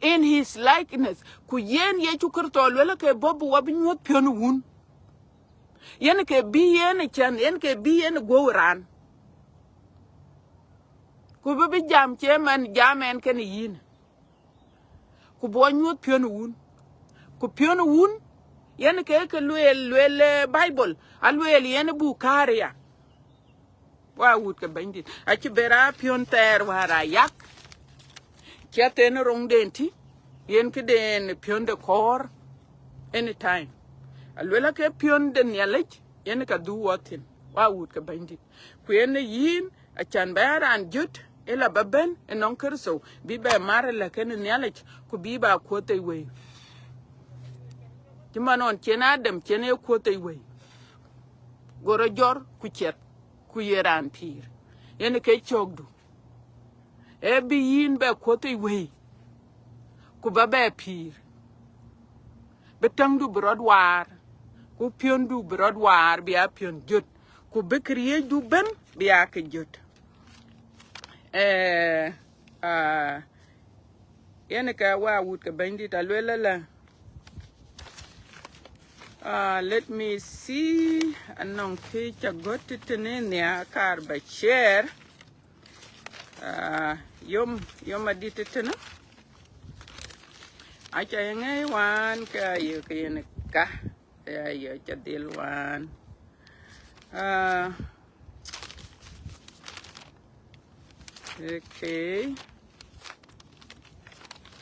In his likeness. Ku yen Yecu Kërtho alueel ke bɔ̈ bï wa bï nyuɔ̈th piɔ̈n wun. Yen ke bï yen ë cän, yen ke bï yen ë guɔ̈u raan. Ku bï bï jam cï man jam ɛn kenë yïn. Ku bï wa nyuɔ̈th piɔ̈n wun. Ku piɔ̈n wun, yen ke ke lueel, lueel, eh, Bible. Alueel yen ë buk kaar ya. Wa wut ke Bɛ̈nydït. Acï ber a piɔ̈n thɛɛr wäär a yak. Ciɛth en roŋden tï, yen këden piɔ̈n de kɔɔr anytime. Alueel a ke piɔ̈n de Nhialic, yen ka dhuk wɔ thïn. Wa wut ke Bɛ̈nydït. Ku yen yïn, acän bɛ a raan jöt, ëla ba bɛ̈n ënɔŋ Kërtho, bï bɛ mar ëla kenë Nhialic, ku bï ba kuɔ̈th ë wëi. Cï man ɣɔn cïn Adam cïn ye kuɔ̈th ë wëi. Go rɔt jɔr ku ciɛth, ku ye raan pïïr. Yen ke cökdu. Ee bï yïn bɛ kuɔ̈th ë wëi, ku ba bɛ pïïr. Bï täŋdu bï rɔt waar, ku piɔ̈ndu bï rɔt waar, bï a piɔ̈n jöt, ku bï këriëëcdu bɛ̈n bï a ke jöt. Eh, ah, yen ke wa wut ke Bɛ̈nydït alueel ëlä. Ah, let me see, anɔŋ kë ca gɔ̈t tëtënë nhiaar kaar ba share. Ah, yom, yom adït tëtënë. Aca ye ŋɛi wan ke aye ke yen ka. Aye, aca dhil wan. Ah, okay.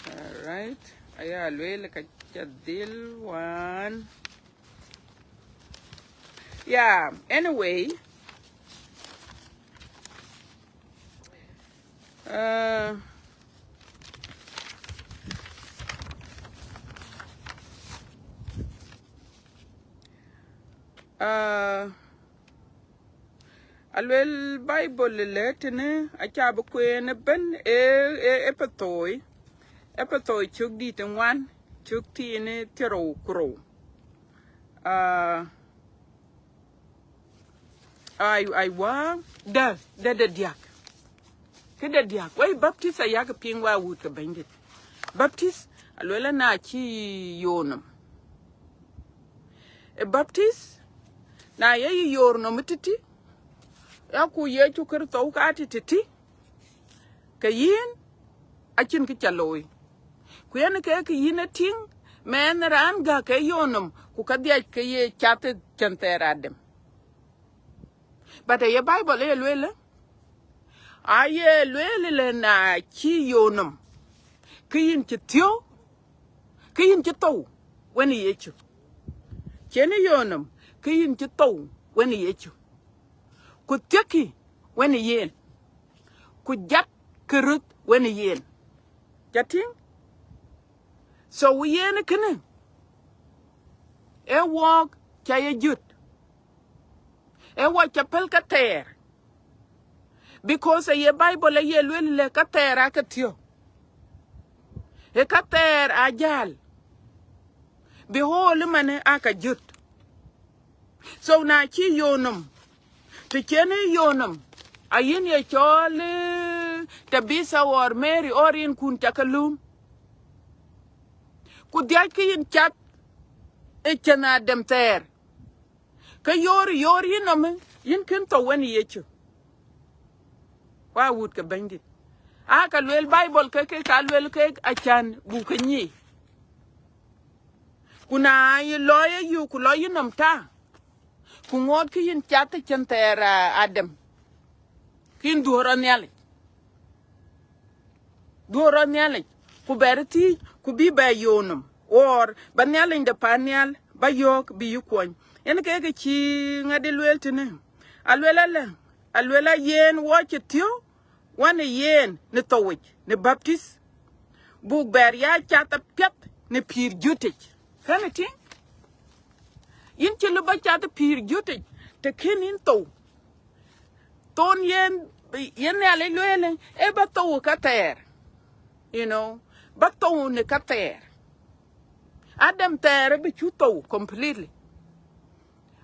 All right. Aya lueel ka ca dhil wan. Yeah, anyway. Uh, uh, alueel Bible lë tënë aca bï kueen ëbën, e, e, Epethoi, Epethoi cök dït ë ŋuan, cök thiin ë thiërou ku rou. Ah, ai, ai, wa, dë, dë, dë diäk. Kë dë diäk. Wei Baptist ayak piŋ wa wut ke Bɛ̈nydït. Baptist, alueel na cï yoor nɔm. E Baptist, na ye yï yoor nɔm titi, ya ku Yecu Kërtho ka titi, Ke yïn, acïn kë ca looi. Ku yen ke kë yïn e tïŋ, mɛn raan gäk ke yöör nɔm, ku ka dhiac ke ye cath ë cïn thɛɛr Adam. But aye Bible ye lueel, aye lueel le na cï yöör nɔm, ke yïn cï thiɔ̈u, ke yïn cï thou wenë Yecu. Cïn yöör nɔm, ke yïn cï thou wenë Yecu. Ku thiëkkï wenë yen, ku jatkï röt wenë yen. Ca tïŋ? So yen kënë, ee wɔɔk ca ye jöt, ee wɔɔk ca pɛ̈l ka thɛɛr. Because aye Bible aye lueel le ka thɛɛr aa ke thiɔ̈u. Ee ka thɛɛr aa jäl. Behold, ëmënë aa ka jöt. So na cï yöör nɔm, të cïn yöör nɔm, ayïn ye cɔɔl, eh, Tabitha or Mary or yïn kun ca ke lööm. Ku dhiac ke yïn cath ë cïn Adam thɛɛr. Ke yöör, yöör yïn nɔm, yïn kën thou wenë Yecu. Wa wut ke Bɛ̈nydït. Aa ka lueel Bible ke, ke ka lueel ke acän buk ke nyic. Ku na ye lɔ ye yök, ku lɔ yïn nɔm ta, ku ŋoot ke yïn cath ë cïn thɛɛr, ah, Adam, ke yïn dhuɔ̈r rɔt Nhialic. Dhuɔ̈r rɔt Nhialic, ku bɛr thiëëc, ku bï bɛ yöör nɔm, or ba Nhialic de pan nhial ba yɔ̈ɔ̈k bï yï kuɔny. Yen ke kë cï ŋadï lueel tënë. Alueel alë, alueel a yen wɔ cï thiɔ̈u wenë yen në thouwic, në baptith, buk bɛr ya cath apiɛth në pïïr jötic. Kënë tïŋ, yïn cï lëu ba cath pïïr jötic, të kën yïn thou. Thon yen, yen Nhialic lueel, ee ba thou ka thɛɛr, you know, ba thou në ka thɛɛr. Adam thɛɛr bï cu thou completely.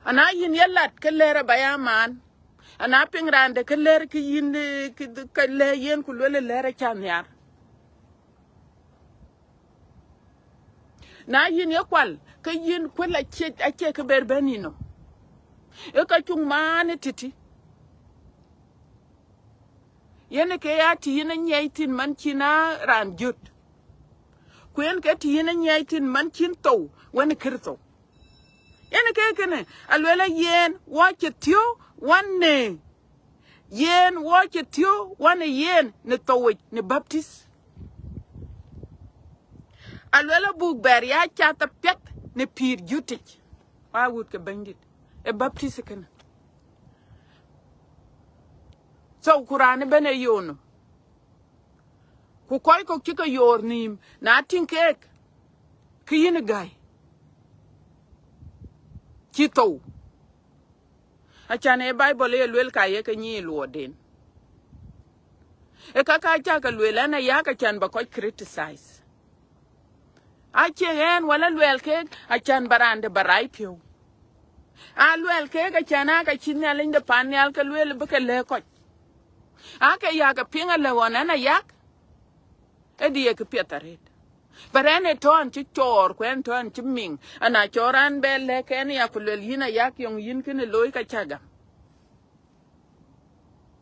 Ana yïn ye lat ke lɛ̈ɛ̈r aba ya maan, ana piŋ raan de ke lɛ̈ɛ̈r ke yïn, eh, ke, ke lɛ̈ɛ̈r yen ku lueel lɛ̈ɛ̈r aca nhiar. Na yïn ye kual, ke yïn kuël acie, acie ke ber bɛ̈n yïn nɔm. Ee ka cuŋ maan ë tïtï. Yen ke ya të yïn anyiɛɛi thïn man cïn a raan jöt. Ku yen ke të yïn anyiɛɛi thïn man cïn thou wenë Kërtho. Yen ke kënë, alueel a yen wɔ cï thiɔ̈u wenë, yen wɔ cï thiɔ̈u wenë yen në thouwic, në baptith. Alueel a buk bɛr ya cath apiɛth në pïïr jötic. Wa wut ke Bɛ̈nydït, ë baptith kënë. So ku raan ëbɛ̈n ee yöör nɔm. Ku kɔc kɔ̈k cï ke yöör nïïm, na tïŋ keek, ke yïn ë gäi, cï thou. Acän ee Bible ye lueel ka ye ke nyic luɔiden. Ee ka ka cä ke lueel ɛn aya ke cän ba kɔc criticize. Acie ɣɛn wala luɛɛl keek acän ba raan de ba rai piɔ̈u. A luɛɛl keek acän aa ka cï Nhialic de pan nhial ke lueel bï ke lɛ̈k kɔc. Aa ke ya ke piŋ alë ɣɔn ɛn ayak, ë diɛɛk piɛth arëët. But ɛn ë tɔ̈ɔ̈n cï cɔɔr, ku ɛn tɔ̈ɔ̈n cï miŋ, ana cɔɔr an bɛ lɛ̈k ɛn ya ku luel yïn ayak yɔŋ yïn kënë looi ka cä gam.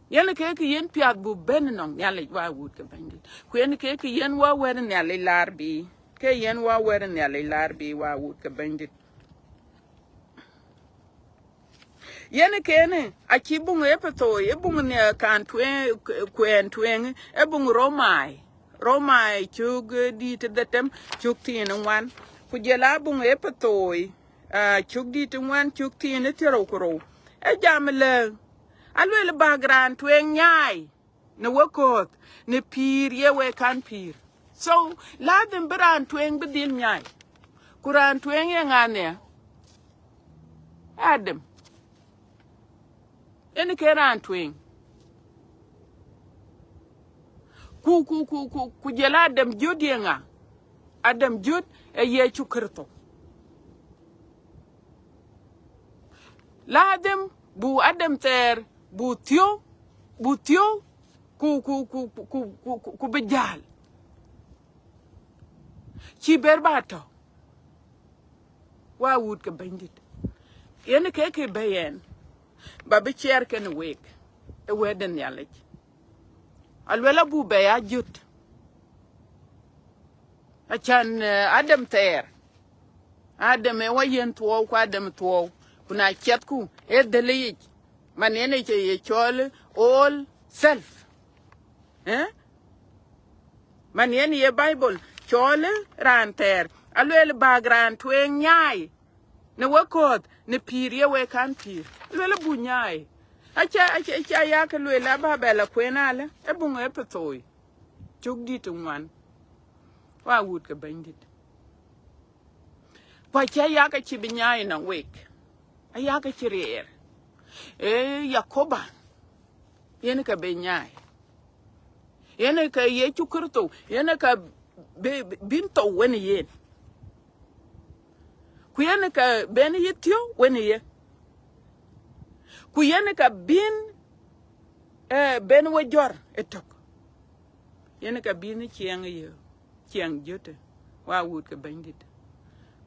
Yen ke kë yen piath bu ben nɔŋ Nhialic wa wut ke Bɛ̈nydït. Ku yen ke kë yen wa wɛ̈t Nhialic laar bï. Ke yen wa wɛ̈t Nhialic laar bï wa wut ke Bɛ̈nydït. Yen kënë, acï buŋ Epethoi, ë buŋ Nhialic kan tueŋ, kuɛɛn tueŋ, ë buŋ Romai. Romai cök, eh, dït ë dhetem, cök thiin ë ŋuan. Ku jɔl a buŋ Epethoi, ah, cök dït ë ŋuan, cök thiin ë thiërou ku rou. Ë jam lë, aluel bäk raan tueŋ nyaai në wekɔ̈ɔ̈th, në pïïr ye wek kan pïïr. So, ladhim bï raan tueŋ bï dhil nyaai. Ku raan tueŋ ye ŋa nhial? Adam. Yen ke raan tueŋ. Ku, ku, ku, ku, ku jɔl Adam jöt ye ŋa? Adam jöt ë Yecu Kërtho. Ladhim bu Adam thɛɛr, bu thiɔ̈u, bu thiɔ̈u, ku, ku, ku bï jäl. Cï ber ba tɔ̈. Wa wut ke Bɛ̈nydït. Yen ke kë bɛ̈i ɛn, ba bï ciɛɛr kenë week, ë wɛ̈t de Nhialic. Aluel abuk bɛ ya jöt. Acan, eh, Adam thɛɛr. Adam ë wɔ yen thuɔɔu, ku Adam thuɔɔu. Ku na ciɛthku, ë dhël yic. Man yen ë cï ye cɔɔl old self. Eh? Man yen ye Bible cɔɔl raan thɛɛr. Aluel bäk raan tueŋ nyaai. Në wek kɔ̈th, në pïïr ye wek kan pïïr. Luel abuk nyaai. Aca, aca, aca yak luel aba bɛ la kuen alë. Ë buŋ ë Epethoi. Cök dït ŋuan. Wa wut ke Bɛ̈nydït. Ku aca yak acï bï nyaai nɔŋ wek. Ayak acï riɛɛr. Ee Yakoba. Yen ke bï nyaai. Yen ke Yecu Kërtho. Yen ke bï, bï, bïn thou wenë yen. Ku yen ke ben yï thiɔ̈u wenë ye. Ku yen ke bïn, eh, ben we jɔr ëtök. Yen ke bïn ciɛɛŋ ye, ciɛɛŋ jötë, wa wut ke Bɛ̈nydït.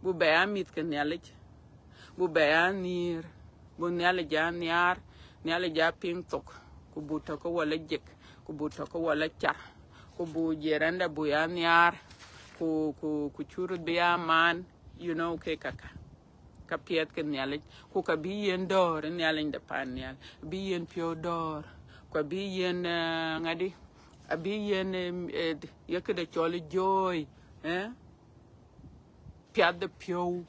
Buk bɛ ya mïth ke Nhialic. Buk bɛ ya nhiëër. Buk Nhialic ya nhiaar. Nhialic ya piŋ thok. Ku buk tɔ̈ ke wɔ la jek. Ku buk tɔ̈ ke wɔ la car. Ku buk jiɛɛrɛnda buk ya nhiaar. Ku, ku, ku cï röt bï ya maan, you know, ke kaka. Ka piɛth ke Nhialic. Ku ka bï yen dɔ̈ɔ̈r ë Nhialic de pan nhial. Bï yen piɔ̈u dɔ̈ɔ̈r. Ku bï yen, eh, ŋadï. Abï yen, eh, eh, ye këde cɔl joy, eh? Piath de piɔ̈u.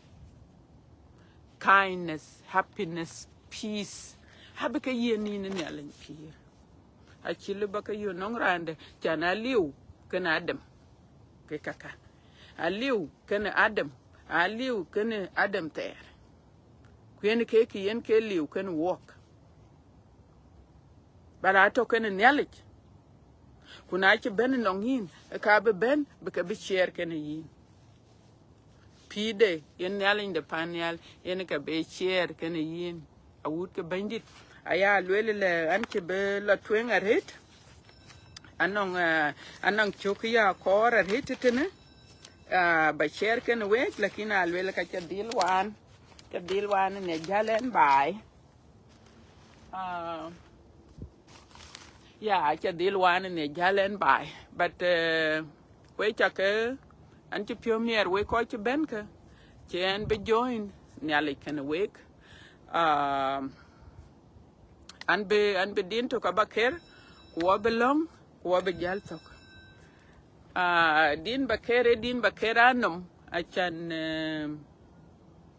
Kindness, happiness, peace. Abï ke yen nïn ë Nhialic pïïr. Acï lëu ba ke yök nɔŋ raan dɛ̈, can aliu kenë Adam. Ke kaka. Aliu kenë Adam. Aliu kenë Adam thɛɛr. Ku yen ke kë yen ke liu kenë wɔk. Ba la tɔ̈ kenë Nhialic. Ku na cï bɛ̈n nɔŋ yïn, ë ka bï bɛ̈n, bï ke bï share kenë yïn. Pïïrde, yen Nhialic de pan nhial, yen ke bï share kenë yïn. Awut ke Bɛ̈nydït, aya lueel lɛ, an cï bï la tueŋ arëët. Anɔŋ, eh, anɔŋ cök ya kɔɔr arëët tëtënë. Ah, ba share kenë wek, lakin alueel ka ca dhil waan. Ca dhil waan në jäl ɛn baai. Ah, ya, aca dhil waan në jäl ɛn baai. But, eh, wek ca ke, an cï piɔ̈u miɛɛr wek kɔc cï bɛ̈n ke, cï ɛn bï join Nhialic kenë wek. Ah, an bï, an bï din tök aba ker, ku wɔ bï lɔ̈ŋ, ku wɔ bï jäl thök. Ah, din ba ker, ee din ba ker anɔm, acan, eh,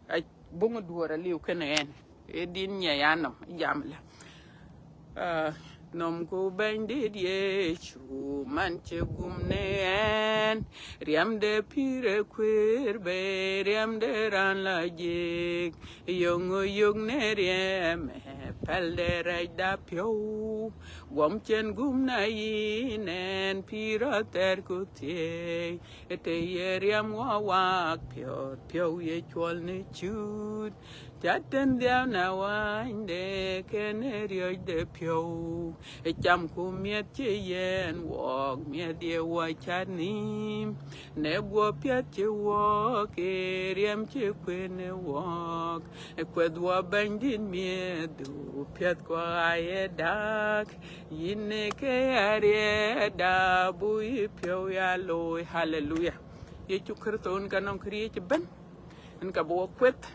a buŋ duɔ̈ɔ̈r aliu kenë ɛn. Ee din nyiɛc anɔm, jam lɛ. Ah, nɔmku Bɛ̈nydït Yecu, man cï gum në ɛn. Riɛm de pïïr ë kuëër bei, riɛm de raan la jik. Yöŋö yök në riɛm ë pɛl de rɛɛcda piɔ̈u. Guɔm cïn gum na yïn ɛn, pïïr athɛɛr ku thiëëi. Ë të ye riɛm wɔ wak piɔ̈ɔ̈th, piɔ̈u ye cuɔl në cut. Ca tën dhiau na wanyde kenë riɔ̈ɔ̈cde piɔ̈u. Ë camku miɛt cï yen wɔɔk, miɛt ye wɔ cat nïïm. Në guɔ piɛth cï wɔɔk, ke riɛm cï kuën ë wɔɔk. Ë kueth wɔ Bɛ̈nydït miɛthu, piɛthkuɔ aa ye dak. Yïn ë ke ya riɛɛrda, buk yï piɔ̈u ya looi. Haleluya. Yecu Kërtho, yen ka nɔŋ këriëëc ëbɛ̈n. Yen ka bï wɔ kueth,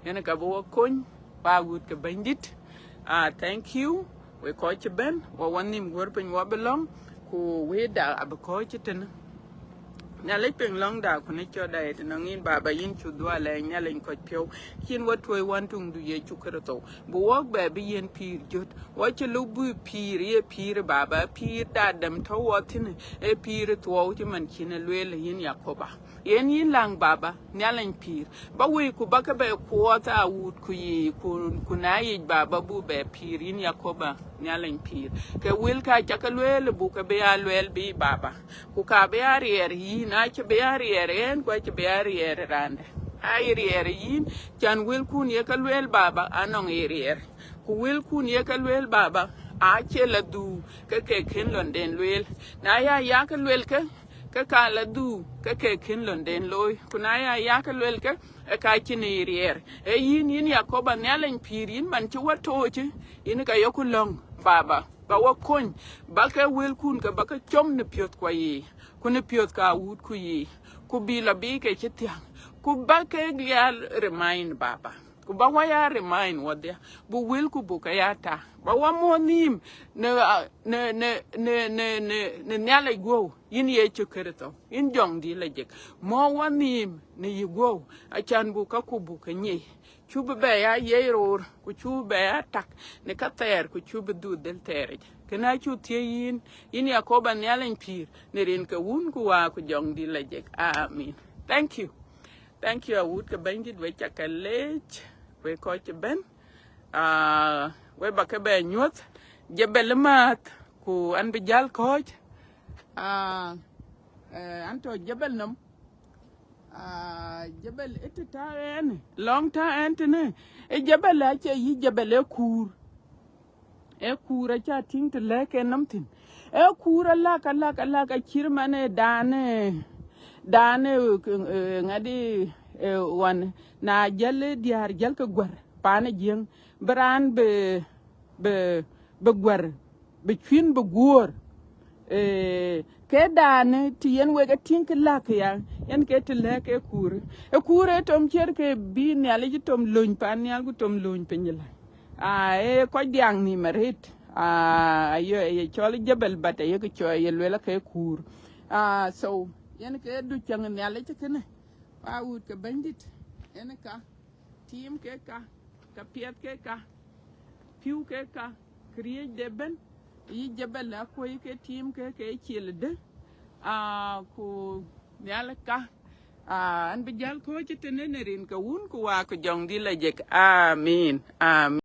yen ka bï wɔ kony, ba wut ke Bɛ̈nydït. Ah, thank you. Wek kɔc cï bɛ̈n, wɔ wɔ nhïïm guɔ̈r piny, wɔ bï lɔ̈ŋ, ku wëëtda abï kɔ̈ɔ̈c ëtënë. Nhialic piŋ lɔ̈ŋda, ku në cɔ̈tda ëtënɔŋ yïn, Baba, yïn cuk dhuɔ̈k alɛɛc, Nhialic kɔc piɔ̈u. Cïn wɔ tuɔ̈c wän tuŋdu Yecu Kërtho. Bï wɔk bɛ bï yen pïïr jöt. Wɔ cï luk bï pïïr, ye pïïr, Baba, pïïr de Adam tɔ̈ wɔ thïn, ee pïïr thuɔɔu cï man cïn ë lueel yïn Yakoba. Yen yïn läŋ, Baba, Nhialic pïïr. Ba wëi ku ba ke bɛ kuɔɔth awut ku yiic, ku, ku na yic, Baba, buk bɛ pïïr yïn Yakoba, Nhialic pïïr. Ke wëlkä ca ke lueel buk ke bï ya lueel bï, Baba. Ku ka bï ya riɛɛr yïn, acï bï ya riɛɛr ɛn, ku acï bï ya riɛɛr raan dɛ̈. Aa ye riɛɛr yïn, can wëlkun ye ke lueel, Baba, anɔŋ ye riɛɛr. Ku wëlkun ye ke lueel, Baba, acie la dhuk ke ke kën lɔnden lueel. Na ya, ya ke lueel ke, ke ka la dhuk ke ke kën lɔnden looi. Ku na ya, ya ke lueel ke, ë ka cïn ye riɛɛr. Ee yïn, yïn Yakoba, Nhialic pïïr, yïn man cï wɔ tooc, yïn ka yeku lɔ̈ŋ, Baba. Ba wa kony, ba ke wëlkun ke ba ke com në piɔ̈thkua yiic, ku në piɔ̈th ke awutku yiic, ku bï la bï ke cï thiäŋ, ku ba ke lial remind, Baba. Ku ba wa ya remind wadhia, bu wëlku bu ke ya tak, ba wa muɔ̈th nhïïm në, në, në, në, në, në, në Nhialic guɔ̈u, yïn Yecu Kërtho, yïn jɔŋdït la jek. Muɔ̈th wa nhïïm në yï guɔ̈u, acan bu ka ku bu ke nyic. Cu bï bɛ ya yiëc roor, ku cu bï bɛ ya tak në ka thɛɛr, ku cu bï dhuk dhël thɛɛr yic. Kënë acu thiëëc yïn, yïn Yakoba Nhialic pïïr, në rin ke Wun ku Wä ku Jɔŋdït la jek. Amin. Thank you. Thank you, awut ke Bɛ̈nydït, we ca ke leec, we kɔc cï bɛ̈n. Ah, we ba ke bɛ nyuɔ̈th, jebel ë määth, ku an bï jäl kɔ̈ɔ̈c. Ah, eh, an tɔ̈ jebel nɔm. Ah, jebel ë të ta ɛn, lɔŋ ta ɛn tënë, ë jebel acie yï jebel, ë kuur. Ë kuur aca tïŋ të lɛ̈k en nɔm thïn. Ë kuur alak, alak, alak, acït man ë dan, eh, dan, eh, eh, ŋadï, eh, wan, na jäl, eh, diäär jäl ke guär, paan ë Jiëŋ, bï raan bï, bï, bï guär, bï cuïn bï guöör. Eh, ke dan, eh, të yen wek e tïŋ kë lak ya, yen ke të lɛ̈k ë kuur. Ë kuur ë tom ciɛ̈t ke bï Nhialic tom lööny paan nhial ku tom lööny piny la. Ah, ë kɔc diaŋ nhïïm arëët. Ah, aye, aye cɔl jebel, but aye ke cɔl, aye lueel ke kuur. Ah, so, yen ke du cäŋ Nhialic kënë. Wa wut ke Bɛ̈nydït, yen ka, tiim ke ka, ka piɛth ke ka, pïu ke ka, këriëëc de bɛ̈n, yï jebel akuɔ̈i ke tiim ke, ke cil de. Ah, ku Nhialic ka, ah, an bï jäl kɔ̈ɔ̈c tënë në rin ke Wun ku Wä ku Jɔŋdït la jek. Amin. Amin.